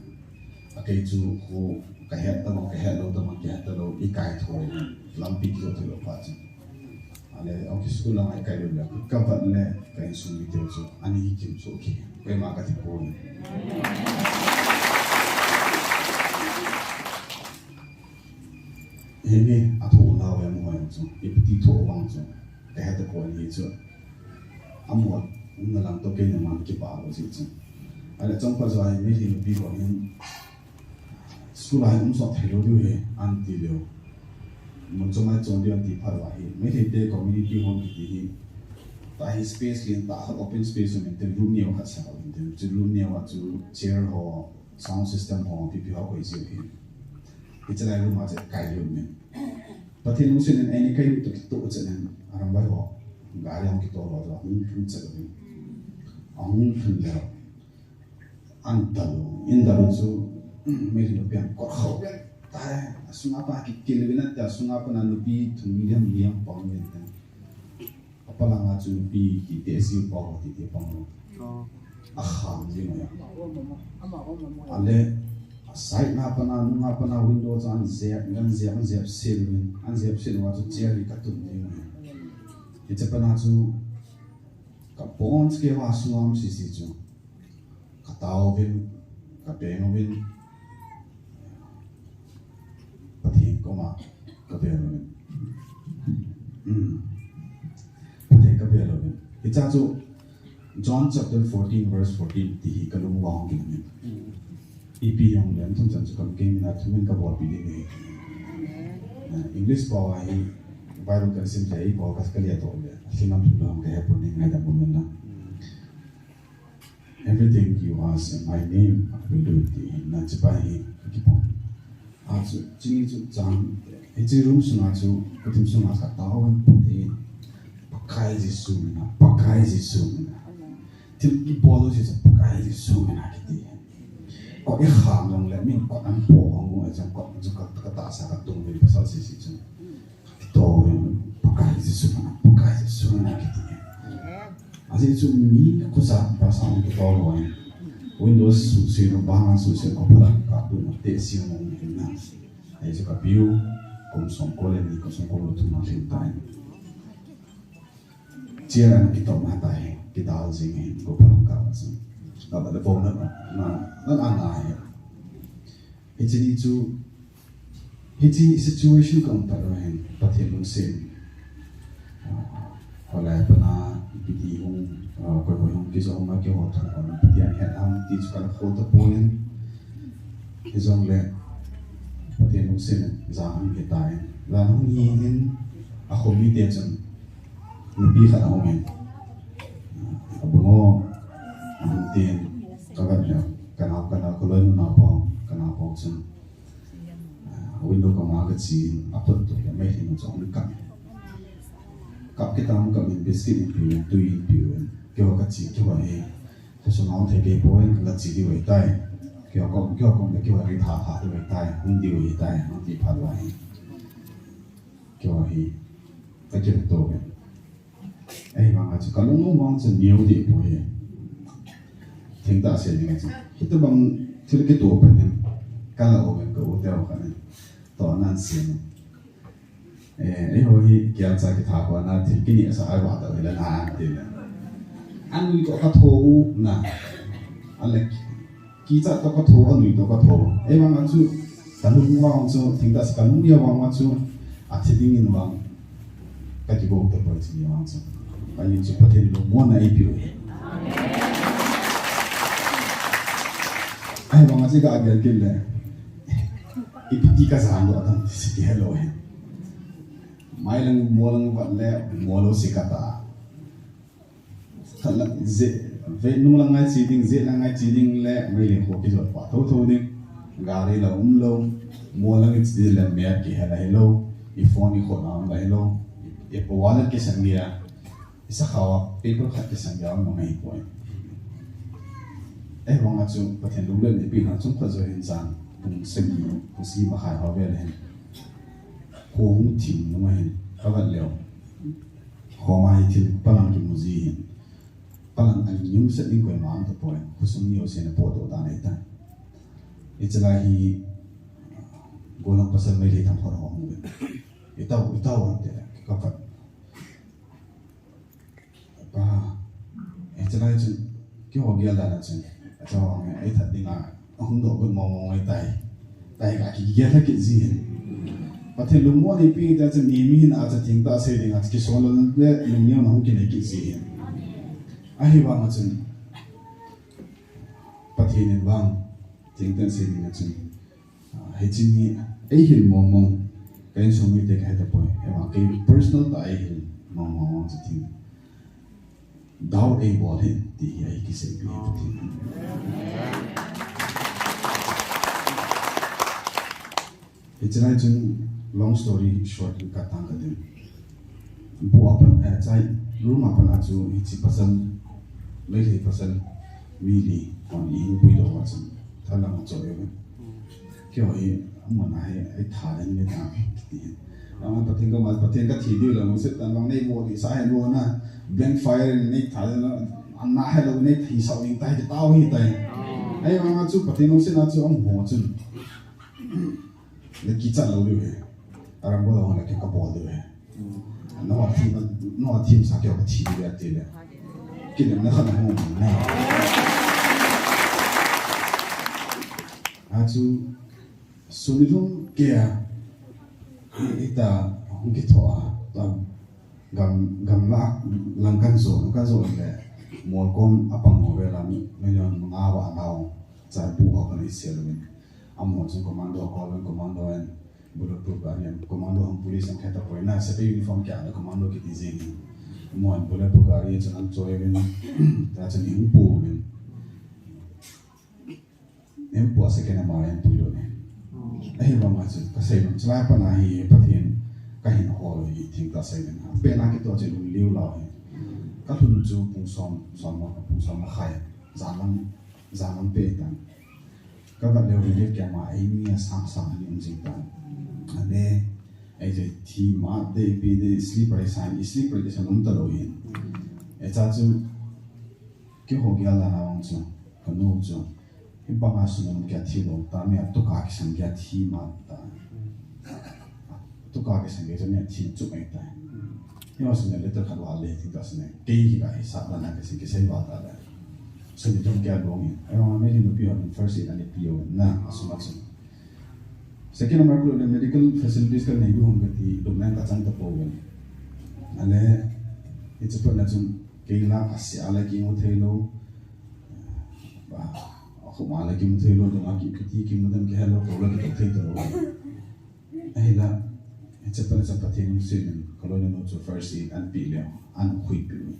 Akei chu, ho, kahet tabang, kahet lou tabang, kahet talou, i kaitho uvin, lampi kijo thei lou phat chu. Ale, okay, school langa i kailut le, kavat le, ka insung mite chu, ani kikim chu, okay. Keima kathi poi. Henge, athoh nau em hoi chu, ipi ti thoh vang chu, kahet tapon ahi chu. Amaho, umna lang toh keima man kipa lou jeh chu. Ale, chomkhat jou a hi, Meitei nupi ho hin, School a hin um sot thei lou diu ahi, anti leu. Mun chom a chom diu anti phat uva hi. Meitei te community hall kiti hi. Tua hi space lentah khat open space um inte room neo khat sa um inte. Chu room neo a chu chair ho, sound system ho, P P ho koi jeh hi. Hiche lai room a chu kai lou min. Pathen lungset in eini kai lou toh kitoh chen in Arambai ho. Gari hung kitoh lou toh hung lhun chen in. Ahung lhun leu. An talu, in talu chu, Meitei nupi in kot khau pen, tai, asunga pa kikil uvin ati, asunga pa na nupi thum liam liam pang uvin ati. Apalanga chu nupi kiti si pa ho titi pang lo. Oh. Akham jing uva. Ale, aside na pa na, nunga pa na window chu an jep, an jep, an jep sil uvin, an jep sil uva chu chair hi katun jing uva. Hiche pa na chu, kabon chu keiho sunga um sisi chu. Katao uvin, kapeng uvin. Koma, ka bel lo. Hmm. Pathen ka bel lo. Hiche chu John chapter fourteen, verse fourteen ti hi ka lung uva hung kile. Ipi jong le, thum chan chu kam kei mina thumin ka bolpi ding ahi. Eh, English pao a hi Bible ka sim le, i pao ka, ka lia to le. Lhingam thum lam ka he pon ni ngaidam pon lang. Everything you ask in my name, I will do it, ti hi na, hiche pa hi ka kipah. Achu, chini chu chang, hiche room sunga chu, ka thim sunga ka tao in put in, Pakai Jesu mina, Pakai Jesu mina. Thil kibol u chu Pakai Jesu mina kiti. Kot i kham jong le, min kot an po hong u, chang kot chu ka, ka tahsa ka tung min pasal sisi chu. Kito in, Pakai Jesu mina, Pakai Jesu mina kiti. Ajeh chu mi khosah pasal kito lou in. Windows suse no, bang suse no, pala ka tu no, te si no, na. Ahi chu ka piu, kum som ko le ni, kum som ko le thum na lhing tai. Chair ana kitop na tai, kidal jing hin, ko pala ka pa sin. Ka ba le bong na, na, na, na, na, hi. Hiche ni chu, hiche situation ka um pat uva hin, Pathen lungset. Ah, hoilai pat a, ipi ti hung, ah, koi koi hung kijom a, keiho thum hung ipi ti ahet ham ti chu kana khol tapon. Hijongle, Pathen lungset in, jan hung hi tai. Jan hung hi hin, a khomite chun, nupi khat ahung in. Abang o, ahung tin, ka vet leh, ka nao, ka nao, ka loinu naopa, ka naopa chun. Ah, window koma ka che in, a pot toh le, meilhei nu chu ahung kap. Kap kit a ahung kap in, biscuit in piu in, tui in piu in. Keiho ka che, keiho hi, ka sung ahung thei kei poi, ka la che diu ahi tai. Keiho kom, keiho kom le, keiho ri tha tha diu ahi tai, hung diu ahi tai, ahung ti phat uva hi. Keiho hi, ka kile to ve. Ahivanga chu ka lung u vang chu neo deh poi. Thengtah sei ding a chu. Hitobang thil kitoh pen in ka la um in ka u teu khat in. Toh nan sei. Eh, eiho hi kiang cha kitha ko na thil kinehsah a vah tah hile na an ti le. Anui toh ka tho u na. Ale Kichat toh ka tho, anui toh ka tho. Ahivanga chu, ka lung vang chu, thengtah sei ka lung neo vang chu, athi dingin vang, ka kigong tapoi chu ni vang chu. Ka ni chu Pathen lungmonna eipeh u ahi. Ahivanga chu ka gel kit le, ipi ti ka jan lou ding ti sei kihe lou ahi. Mailang molang vat le, mo lou sei ka ta. Khat lang, je, ve nung lang ngai che ding, je lang ngai che ding le, meilhei kho kijot pha tho tho ding. Gari la um lou, mo lang che ding le, map kihe la hilou, i phone i khut a um la hilou, i, i wallet kisang dia, i sakhao a paper khat kisang dia um ngai poi. Ahivanga chu Pathen lunglet in eipeh na chung khat joh hin chan, pung sagi, pung sagi makhai ho vel hin. Kho hung thim nung ahin, ka vet leu. Khoma hi thil palang kimu ji hin. Palang a lungset ding koima um tapoi. Khosung neo sena potdoh dan ahitai. Hiche lai hi, gollhang pasal meilhei tam phot ho hung uvin. Itao, itao ante, ka vet. Pa, hiche lai chun, keiho gel dan a chun, achang e, ei that dinga, ahung doh got mong mong ahitai. Tai ka kigel kit ji hin. Pathen lungmon eipeh ta chun, mi, mi hin acha thengtah sei dinga, kisol le lungneona hung kinei kit ji hin. Ahivanga chun, Pathen in vang, thengtah sei dinga chun, Ah, hiche ni, eihil mong mong, ka insung mite kahe tapoi. Ahivang kei personal tah a eihil mong mong chu thil. Doubt eibol hih in, ti hi eikiseipi hi Pathen. Hiche lai chun long story short in katang kate. Bu a pat, eh, chai room a pat a chu hiche pasal, meilhei pasal, mi li, kon i hin puidoh uva chun. Thalang a choi uve. Keiho hi, amun a hi, ei that den ni ta, kiti. Ama Pathen koma, Pathen kathi diu la, lungset tah in vang nei bol ding sa hen lou na, blank fire in nei that den la, ana helou nei thi sao ding tai, ti tao hitai. Ahivang a chu, Pathen lungset a chu, ahung ho chun. Le kichat lou diu ahi. Aram bol lou le kei kabol diu ahi. Nangho thim, nangho thim sa keiho kathi diu ahi tile. Kei le na khan hung na. Achu, suni lhum kei a. Ita hung kitho a, gam, gam la, lang kan zo, kan zo le, mol kom a pang mo ve la, million nga va nau, cha bu ho kan i sel min. Amo chung commando, ho commando en, bulletproof gari en, commando hung police en kheta poi na, sepe uniform kya na commando kiti jing. Mo en bulletproof gari en chung an choi min, ta chung hung pu min. Em pua second M R M pui lo ne. Ahi vang a chu, ka sei nom, chulai pana hi Pathen, ka hin hol hi thing ta sei nen. Pe na kito chu lung liu lau hi. Ka lhun chu pung som, som ma, pung som ma khai. Jan lam, jan lam pe tan. Ka va leo ri ke ma, ei mi a sang sang ni um jing tan. Ane, ei je thi ma, de pi de, sleep rai sang, sleep rai sang um ta lo hin. E cha chu, Keiho gel dan a vang chu, ka nu chu, hibanga sum um kei a thi lou ta, mi a tuka kisang kei a thi ma ta. Tuka kisang kei chu mi a thi chu mai ta. Hiho sum le letter khat va le thing ta sum le, kei hi ka hi sa dan a kisang kisei va ta le. Sum le thum kei a lou mi. Ai vang mi hi nupi ho first aid ani pi ho na, a sum a sum. Second number ko le medical facilities ka nei du hong ka ti, dum nang ka chang ta po. Ale, it's a na chun, Kei la a sia la kimu thei lou. Ba, a khum a la kimu thei lou, dong a ki, kiti kimu dam kihel lou, ko la kito thei to lou. Ahi la, e chapa la chapa thei mu si min, ka loi nu chu first aid an pi le, an khui pi mi.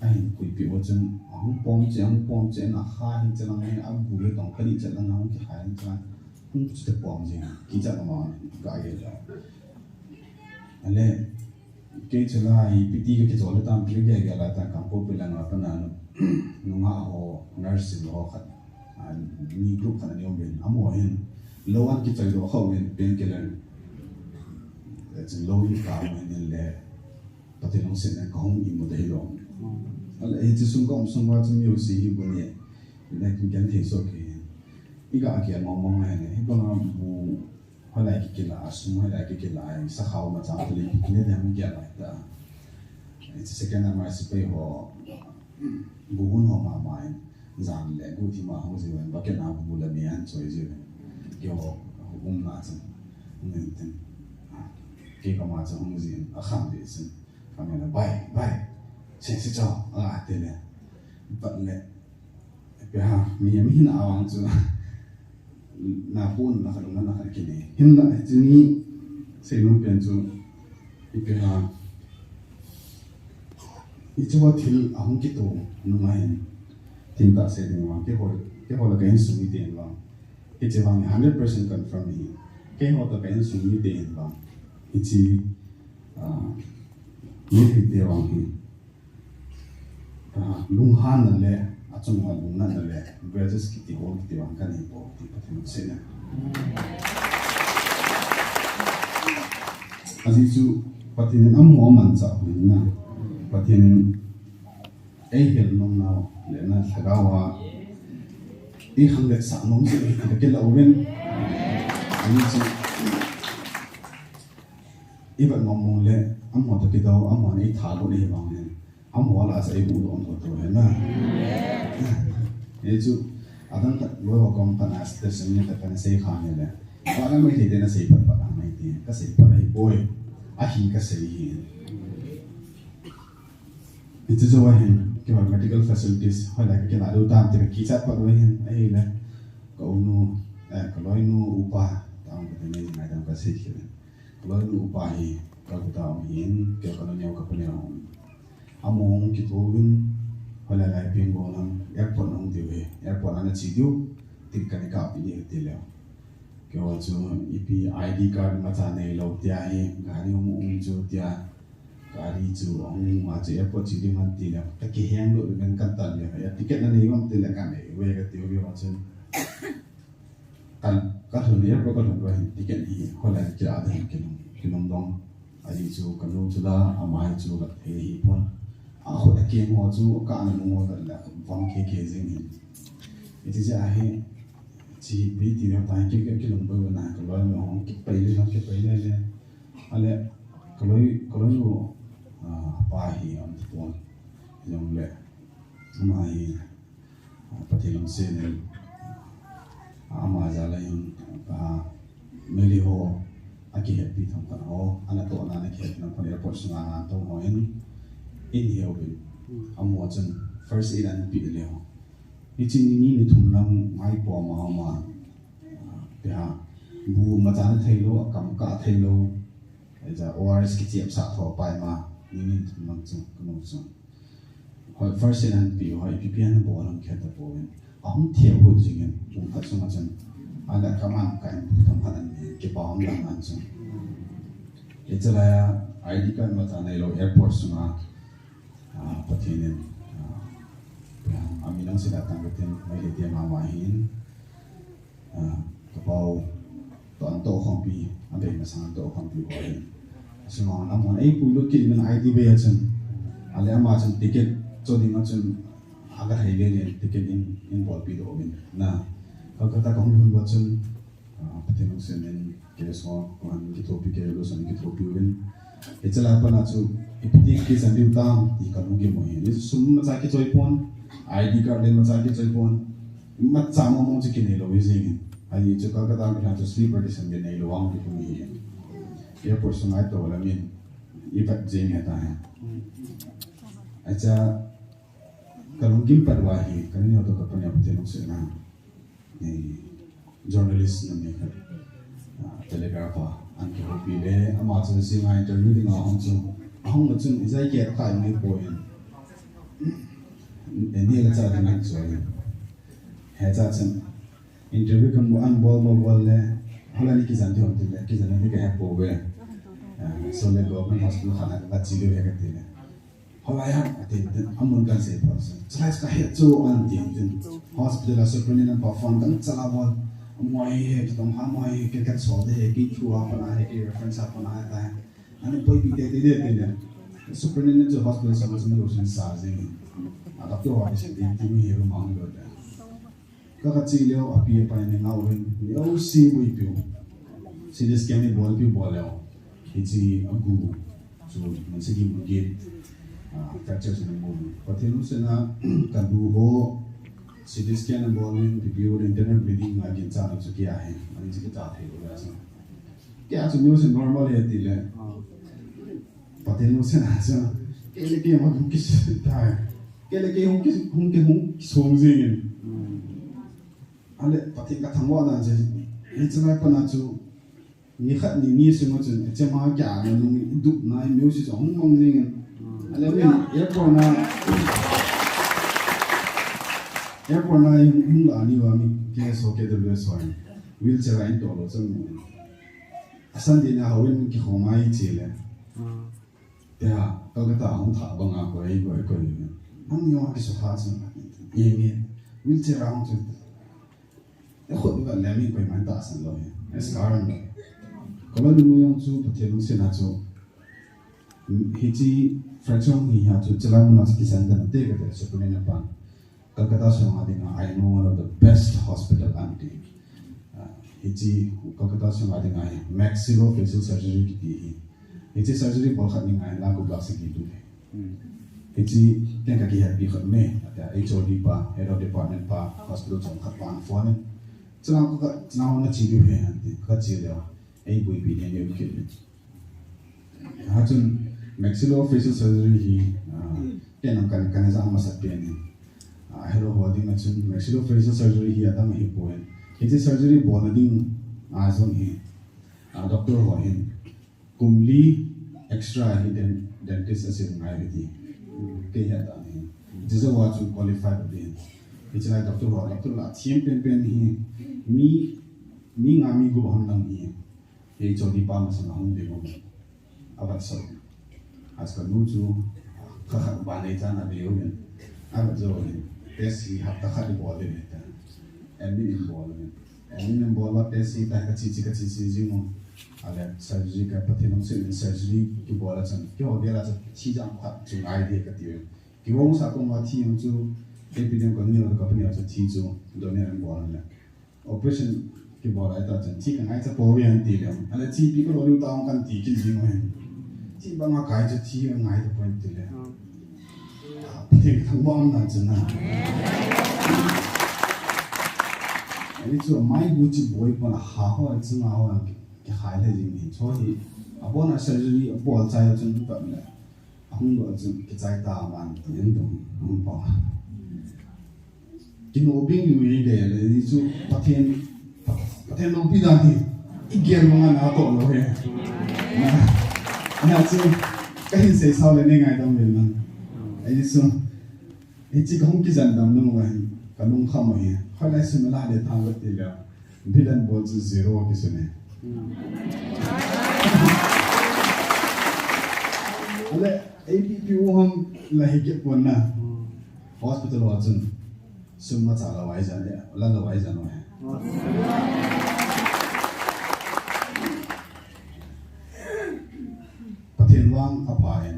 Ahin khui pi wa chun, a hung pom che, a hung pom che, na kha hin che lang hin, a bu le tong ka ni che lang, a hung ki kha hin che lang, hung chu te pom jing, ki cha ma, ka ye la. Ale, Kei chu la, i piti ka kichol le tam, piti ka gel a ta, Kangpokpi lang a pana, nunga ho, nurse ho khat, a, ni group khat ani um in, amo hin, lo an kichoi do kha um in, painkiller. Chun lo in ka um in le, Pathen lungset in ka hung imu dei lo. Ale, hiche sung ka um sung a chu mi u si hi bu ni, le kin kan thei so ke. I ga a ke mong mong le, hi banga bu, Hoilai kikila, a sum hoilai kikila, ai, sakhao ma chang tuli, kikine dam kia lai ta. Ai, second M R C pe ho, bu hun ho ma ma in, jan le, gu thi ma ho jiu, bucket na bu la mi an choi jiu. Kio, um na chan, um in tin. Kei ka ma chan hung jin, a kham di sin. Ka me la, bai, bai, sen si chao, a te le. Bat le, Ipi ham, mi, mi na awang chu. Na pun na khat na khat kini. Hinla, chini, sei nom pen chu. Ipi ham. Hiche va thil ahung kito, nunga hin. Thil ta sei ding vang, keiho, keiho la ka insung mite vang. Hiche vang hundred percent confirm hi. Keiho ta ka insung mite vang. Hiche, ah, mite vang hi. Ah, lunghanna le, achunga lungnatna le, grudges kiti ho kiti vang kanei poi ti Pathen in asei na. Ajeh chu Pathen in amaho amanchah uvin na. Pathen in eihil nom nau le na lhagao a eikhanglet sah nom jeh ahi ti kakila uvin. Ajeh chu ivet mong mong le, amaho toh kidou, amaho in eithagot ahi vang le. Amaho lah a chu eihuhdoh thotho hen na. Hichu, adang khat loi ho kom khat a station ni khat kana sei kha ni le. Vana Meitei te nasei phat phat a Meitei, kasei phat ahi poi. Ahi kasei hi. Hichu jou ahin, keiho medical facilities, hoilai kakila diu tam ti kakichat phat u ahin, ahile. Ka u nu, eh, ka loi nu upa, tam ka te nei ngai dam kasei hi. Ka loi nu upa hi, Calcutta a um ahin, keiho ka nu neo ka pa neo a um. Amaho hung kitho uvin, hoilai lai pen bou lam, airport a hung diu ahi, airport a ana che diu, ticket kana kapeh diu ti leh. Keiho chu, ipi I D card imacha neilou tia hi, gari hung um chu tia, gari chu, hung um a chu airport che ding ahi ti leh, ka kiheng lut uvin ka tan leh, ticket na nei uvem ti leh ka nei uve ka tiu ve ho chun. Ka, ka lhun, airport ka lhun uva hin ticket hi hoilai kila ding kilung, kilung dong. Ajeh chu ka nu chu la, ama hi chu la thei hi pon. A khut a keng ho chu ka ana lung ho la, la von keke jing hin. Iti jeh a hi, chi pi ti na ta ki, ki, kilung boi na ka loi nu hung kipai le, hung kipai le le. Ale, ka loi, ka loi nu, ah, pa hi am ti pon. Jong le. Ama hi, Pathen lungset in, ama jal a hin, ah, Meitei ho, akihetpi themkhat ho, ana tohna ana kihetpi themkhat airport sunga ana tong ho in, in hiuvin. Amaho chun first aid ana pe leh ho. Hiche ni ni ni thum lang mai po ma ma. Tia, bu macha ana thei lou, akam kah thei lou. Aja O R S kichep sah tho pai ma, ni ni thum lang chu, kanu chu. Hoi, first aid ana pe, hoi, ipi pi ana bol ham khet ta poi. Ahung thei ho jing in, pung khat sunga chun. Ala kaman ka in bu themkhat ana, kipa hung lang an chu. Hiche laiya, I D card macha neilou airport sunga. Ah, Pathen in, ah, ah, ami nang sila tang katin, mai le te ma ma hin. Ah, ka pau, to an to khompi, a bei masang an to khompi ko hin. Asunga lam hon ei pui lut kit in I D bei a chun. Ale ama chun ticket cho ding a chun, aga thei le le ticket in, in bolpi doh uvin. Na, Kolkata kahung lhun uva chun, ah, Pathen lungset in, case ho, koin kithopi, case ho koin kithopi uvin. Hiche lai a pat a chu, ipi ti kichan diu tam, ti kalunggim u ahi. Ni sum macha kichoi pon, I D card le macha kichoi pon, macha mong mong chu kinei lou hi jing in. Ahi chu Kolkata mi khat chu sleeper kisem kinei lou ang kikum hi. Airport sunga itoh lamin, ipat jing hi ta hi. Acha, kalunggim pat uva hi, kani neo to kapani apu te nung se na. Eh, journalist nam ni khat, ah, Telegraph a, ana kihoupi le, ama chu singa interview dinga ahung chu, ahung le chun, ijat khat kha nei poi. Eh, ni le cha ding an chu. He cha chun, interview kamu ana bol bol bol le, hoilai ni kijan ding ham ti le, kijan ding kahe pouve. Ah, so le government hospital khat a kache diu ahi kati le. Hoilai ham, ati, ati, amun kan sei pon sa. Chulai chu kahet chu, ati, ati. Hospital a superintendent pa phone kan chala bol. Moi he, kitong ha moi he, ke kan so de he, ke thu a pana he, ke reference a pana he ta he. Ana boipi te te de te de. Superintendent chu hospital sa chu lo sin sa jing. A doctor ho se te te mi he ru mang lo de. Ka, kache leo, api apai nei ngah uvin, leo si boipiu. C T scan nei bolpiu bol leo. Hiche agu chu, man sagi mun git, ah, fracture chu nei mu. Pathen lungset a, kanu ho, C T scan abol in, B P U, internal bleeding a ginchat chu kei ahi. Ani chu kicha thei lou ahi. Kei a chu news normal ahi ti le. Pathen lungset a chu, kei le kei ma hung kisei tai. Kei le kei hung ki, hung ki, hung kisong jing in. Ale, Pathen kathangvah dan chu, hiche lai a pat a chu, ni khat ni ni sunga chun, hiche ma kei a na nung i dup na i music chu hung mang jing in. Ale, airport na, airport na hung, hung la ni uva mi, K S O, K W S ho in. Wheelchair a eitoh lou chan mu in. A Sunday na houin kikhom a i che le. Tia, Kolkata a hung thah banga koi, koi, koi. Nang neo a kisu tha chu. Ye nge, wheelchair a hung chu. E khut ba le mi koi mai tahsan lou hi. E scar an lou. Kolkata nu jong chu Pathen lungset a chu. Hiche fracture hi ha chu chala mun a chu kisan dan te kati, superintendent pan. Kolkata sunga dinga, I know one of the best hospital anti. Ah, hiche Kolkata sunga dinga hi maxillofacial surgery kiti hi. Hiche surgery bol khat ni ngai lakh gup lakh sagi tu hi. Hiche ken kakihetpi khat me, ati a H O D pa, head of department pa, hospital chom khat pa ana phone in. Chana ka, chana na che diu he, ati, kache leo. Ei boipi nei neo kit le. Ha chun maxillofacial surgery hi, ah, ken ang kan, kan ja masat pen hi. Ah, hello ho ding a chun maxillofacial surgery hi adang ahi poi. Hiche surgery bolna ding a jong hi, ah, doctor ho hin kum li extra hi den-, dentist asem ngai hi ti. Kei het dan hi. Hiche jou a chu qualified ahi. Hiche lai doctor ho, doctor la thiem pen pen hi. Mi, mi nga mi gup ham lang hi. Kei choli pa masang a hung ding um. Avat so. Askal nu chu, kha khat ba nei chan a deu in. Avat jo in. Test hi hapta khat i bol in ta. Admit in bol in. Admit in bol a test hi ta kache che, kache che jing um. Ale surgery ka Pathen lungset in surgery kibol a chan. Kihol vel a chan thi jang khat chu ngai de kati. Kihong sa koma thi jong chu. Kei pi ding kon ni lo ka Pathen chu thi chu. Don in bol le. Operation kibol a ta chan, thi ka ngaicha pouve an ti le. Ale thi pi ka lo lu ta kan ti kit jing u hen. Thi banga kai chu thi ka ngai ta poi ti le. Ah, Pathen thangvah dan chu na. Ani chu mai bu chi boi pa ha ho chu nga ho an ki. kikhai le jing hi. Chu hi, abon a surgery, abol chai chun tat le. Ahung lo chun, kichai ta man, tin dong, hung pa. Kino bing lu hi le, le, ni chu, Pathen, Pathen loupi dan hi. I gel mong ana to lo he. Na, na chu, ka hin sei sao le nei ngaidam le na. Ai chu, Hiche kahung kijen dam nung uva hin, kalung kham u hi. Hoilai sun a la le thang ka ti le. Bilan bol chu zero kisun e. Ale, A B P u ham la hi kipon na. Hospital ho chun. Sum ma cha la vai jan e, la la vai jan e. Pathen vang apha hen.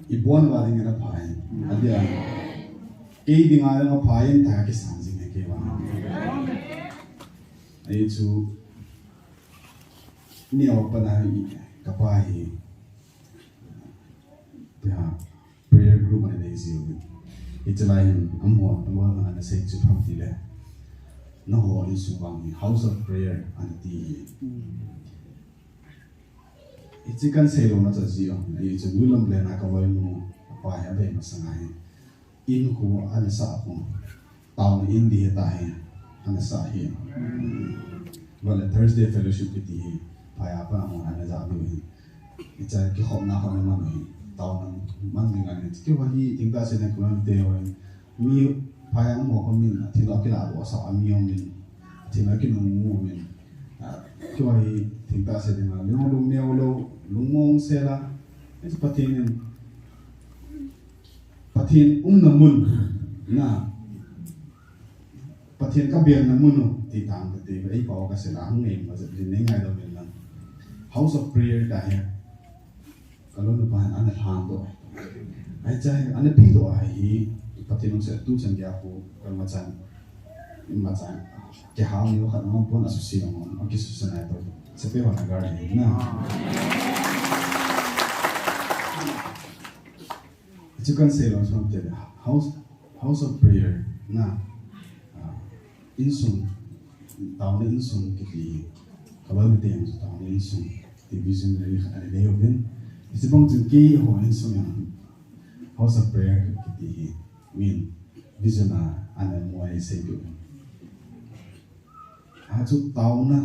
Ibon uva ding in apha in. Adia. Kei dinga jong apha in, ta kisang jing e kei vang. Ahi chu, ni a pa na hi, kapa hi. Tia, prayer group ana nei jiu. Hiche lai hin, amaho, amaho ana sei chu ham ti le. Nangho insung vang hi, house of prayer ana ti hi. Hiche kan sei lona chu ajeh a, hiche nulam lena ka loinu, apa hi abei masanga hi. In khu ana sah khu. Taona in ding hita hi. Ana sah hi. Vale Thursday fellowship kiti hi. Phai a pat a mun ana ja diu hi. Hiche kikhopna khu ana man hi. Taona man ding ani. Kei vang hi thengtah seh ding khu ana te ho hi. Mi phai a um ho min, athil a kilah doh sah a mi um in, athil a kinung um in, a, kei vang hi thengtah seh ding a, lung, lung neo lou, lungmong sel a, hiche Pathen in, Pathen umna mun, na, Pathen kabelna mun u, ti tang kati, ei pao kasei la, hung ngei ma jep, nei ngaidam in lang. House of Prayer kahi. Ka loipa hin ana lhang doh. Ahi chai, ana pi doh ahi. Pathen lungset tu chan gei a khu, ka ma chan. Ma chan. Kihao ni khat ma pon a susi ma, a kisusen ai to. Sepai ho na gar ni na. Chu kan sei lou chom te le. House, House of Prayer na. Ah, insung, taona insung kiti, ka Bible te jong chu taona insung ti vision le khat ana nei uvin. Hiche bang chun keiho insung jong House of Prayer kiti hi min vision a ana mu a isei diu. Achu taona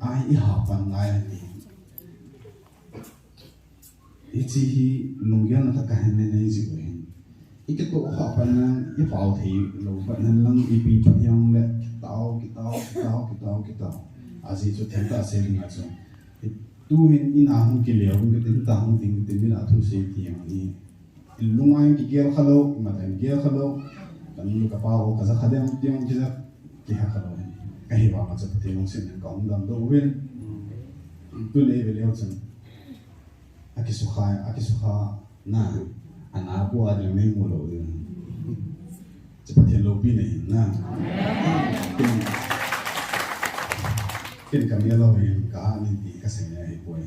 a i ha pan ngai ti. Hiche hi lunggelna tah kahin nei nei ji uhin. I kitoh kha pan lang, i pao thei lou pan lang, ipi pan jong le, kitao, kitao, kitao, kitao, kitao. Ajeh chu thengtah seh ding a chu. Tu hin in a hung kile, hung kitin ta hung ting tin min a thu sei ti jong hi. Lung a jong kigel kha lou, mat a jong kigel kha lou. Ka nu ka pa ho, ka ja kha ding, ding, kija, kiha kha lou. Ahi vang a chu Pathen lungset in ka um dam doh uvin. Tu le ve leu chun. Akisukha, akisukha na, ana pu a ding nei mu lou ding. Chu Pathen loupina ahi na. Ken, ken ka mi lou hin ka ni ti ka sei ahi poi.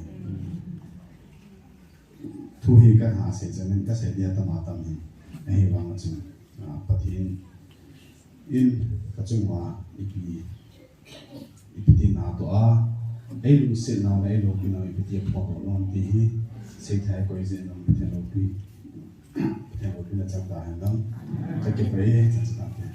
Thu hi ka ha sei chan in ka sei dia tam a tam hin. Ahi vang a chun, ah, Pathen in ka chung uva ipi Ipi ti natoh a, ei lungset nau le ei loupina u ipi ti a phondoh nom ti hi, seithei koi jeh in Pathen loupi, Pathen loupina chang ta hen lang, ka kipah e, chang chang te.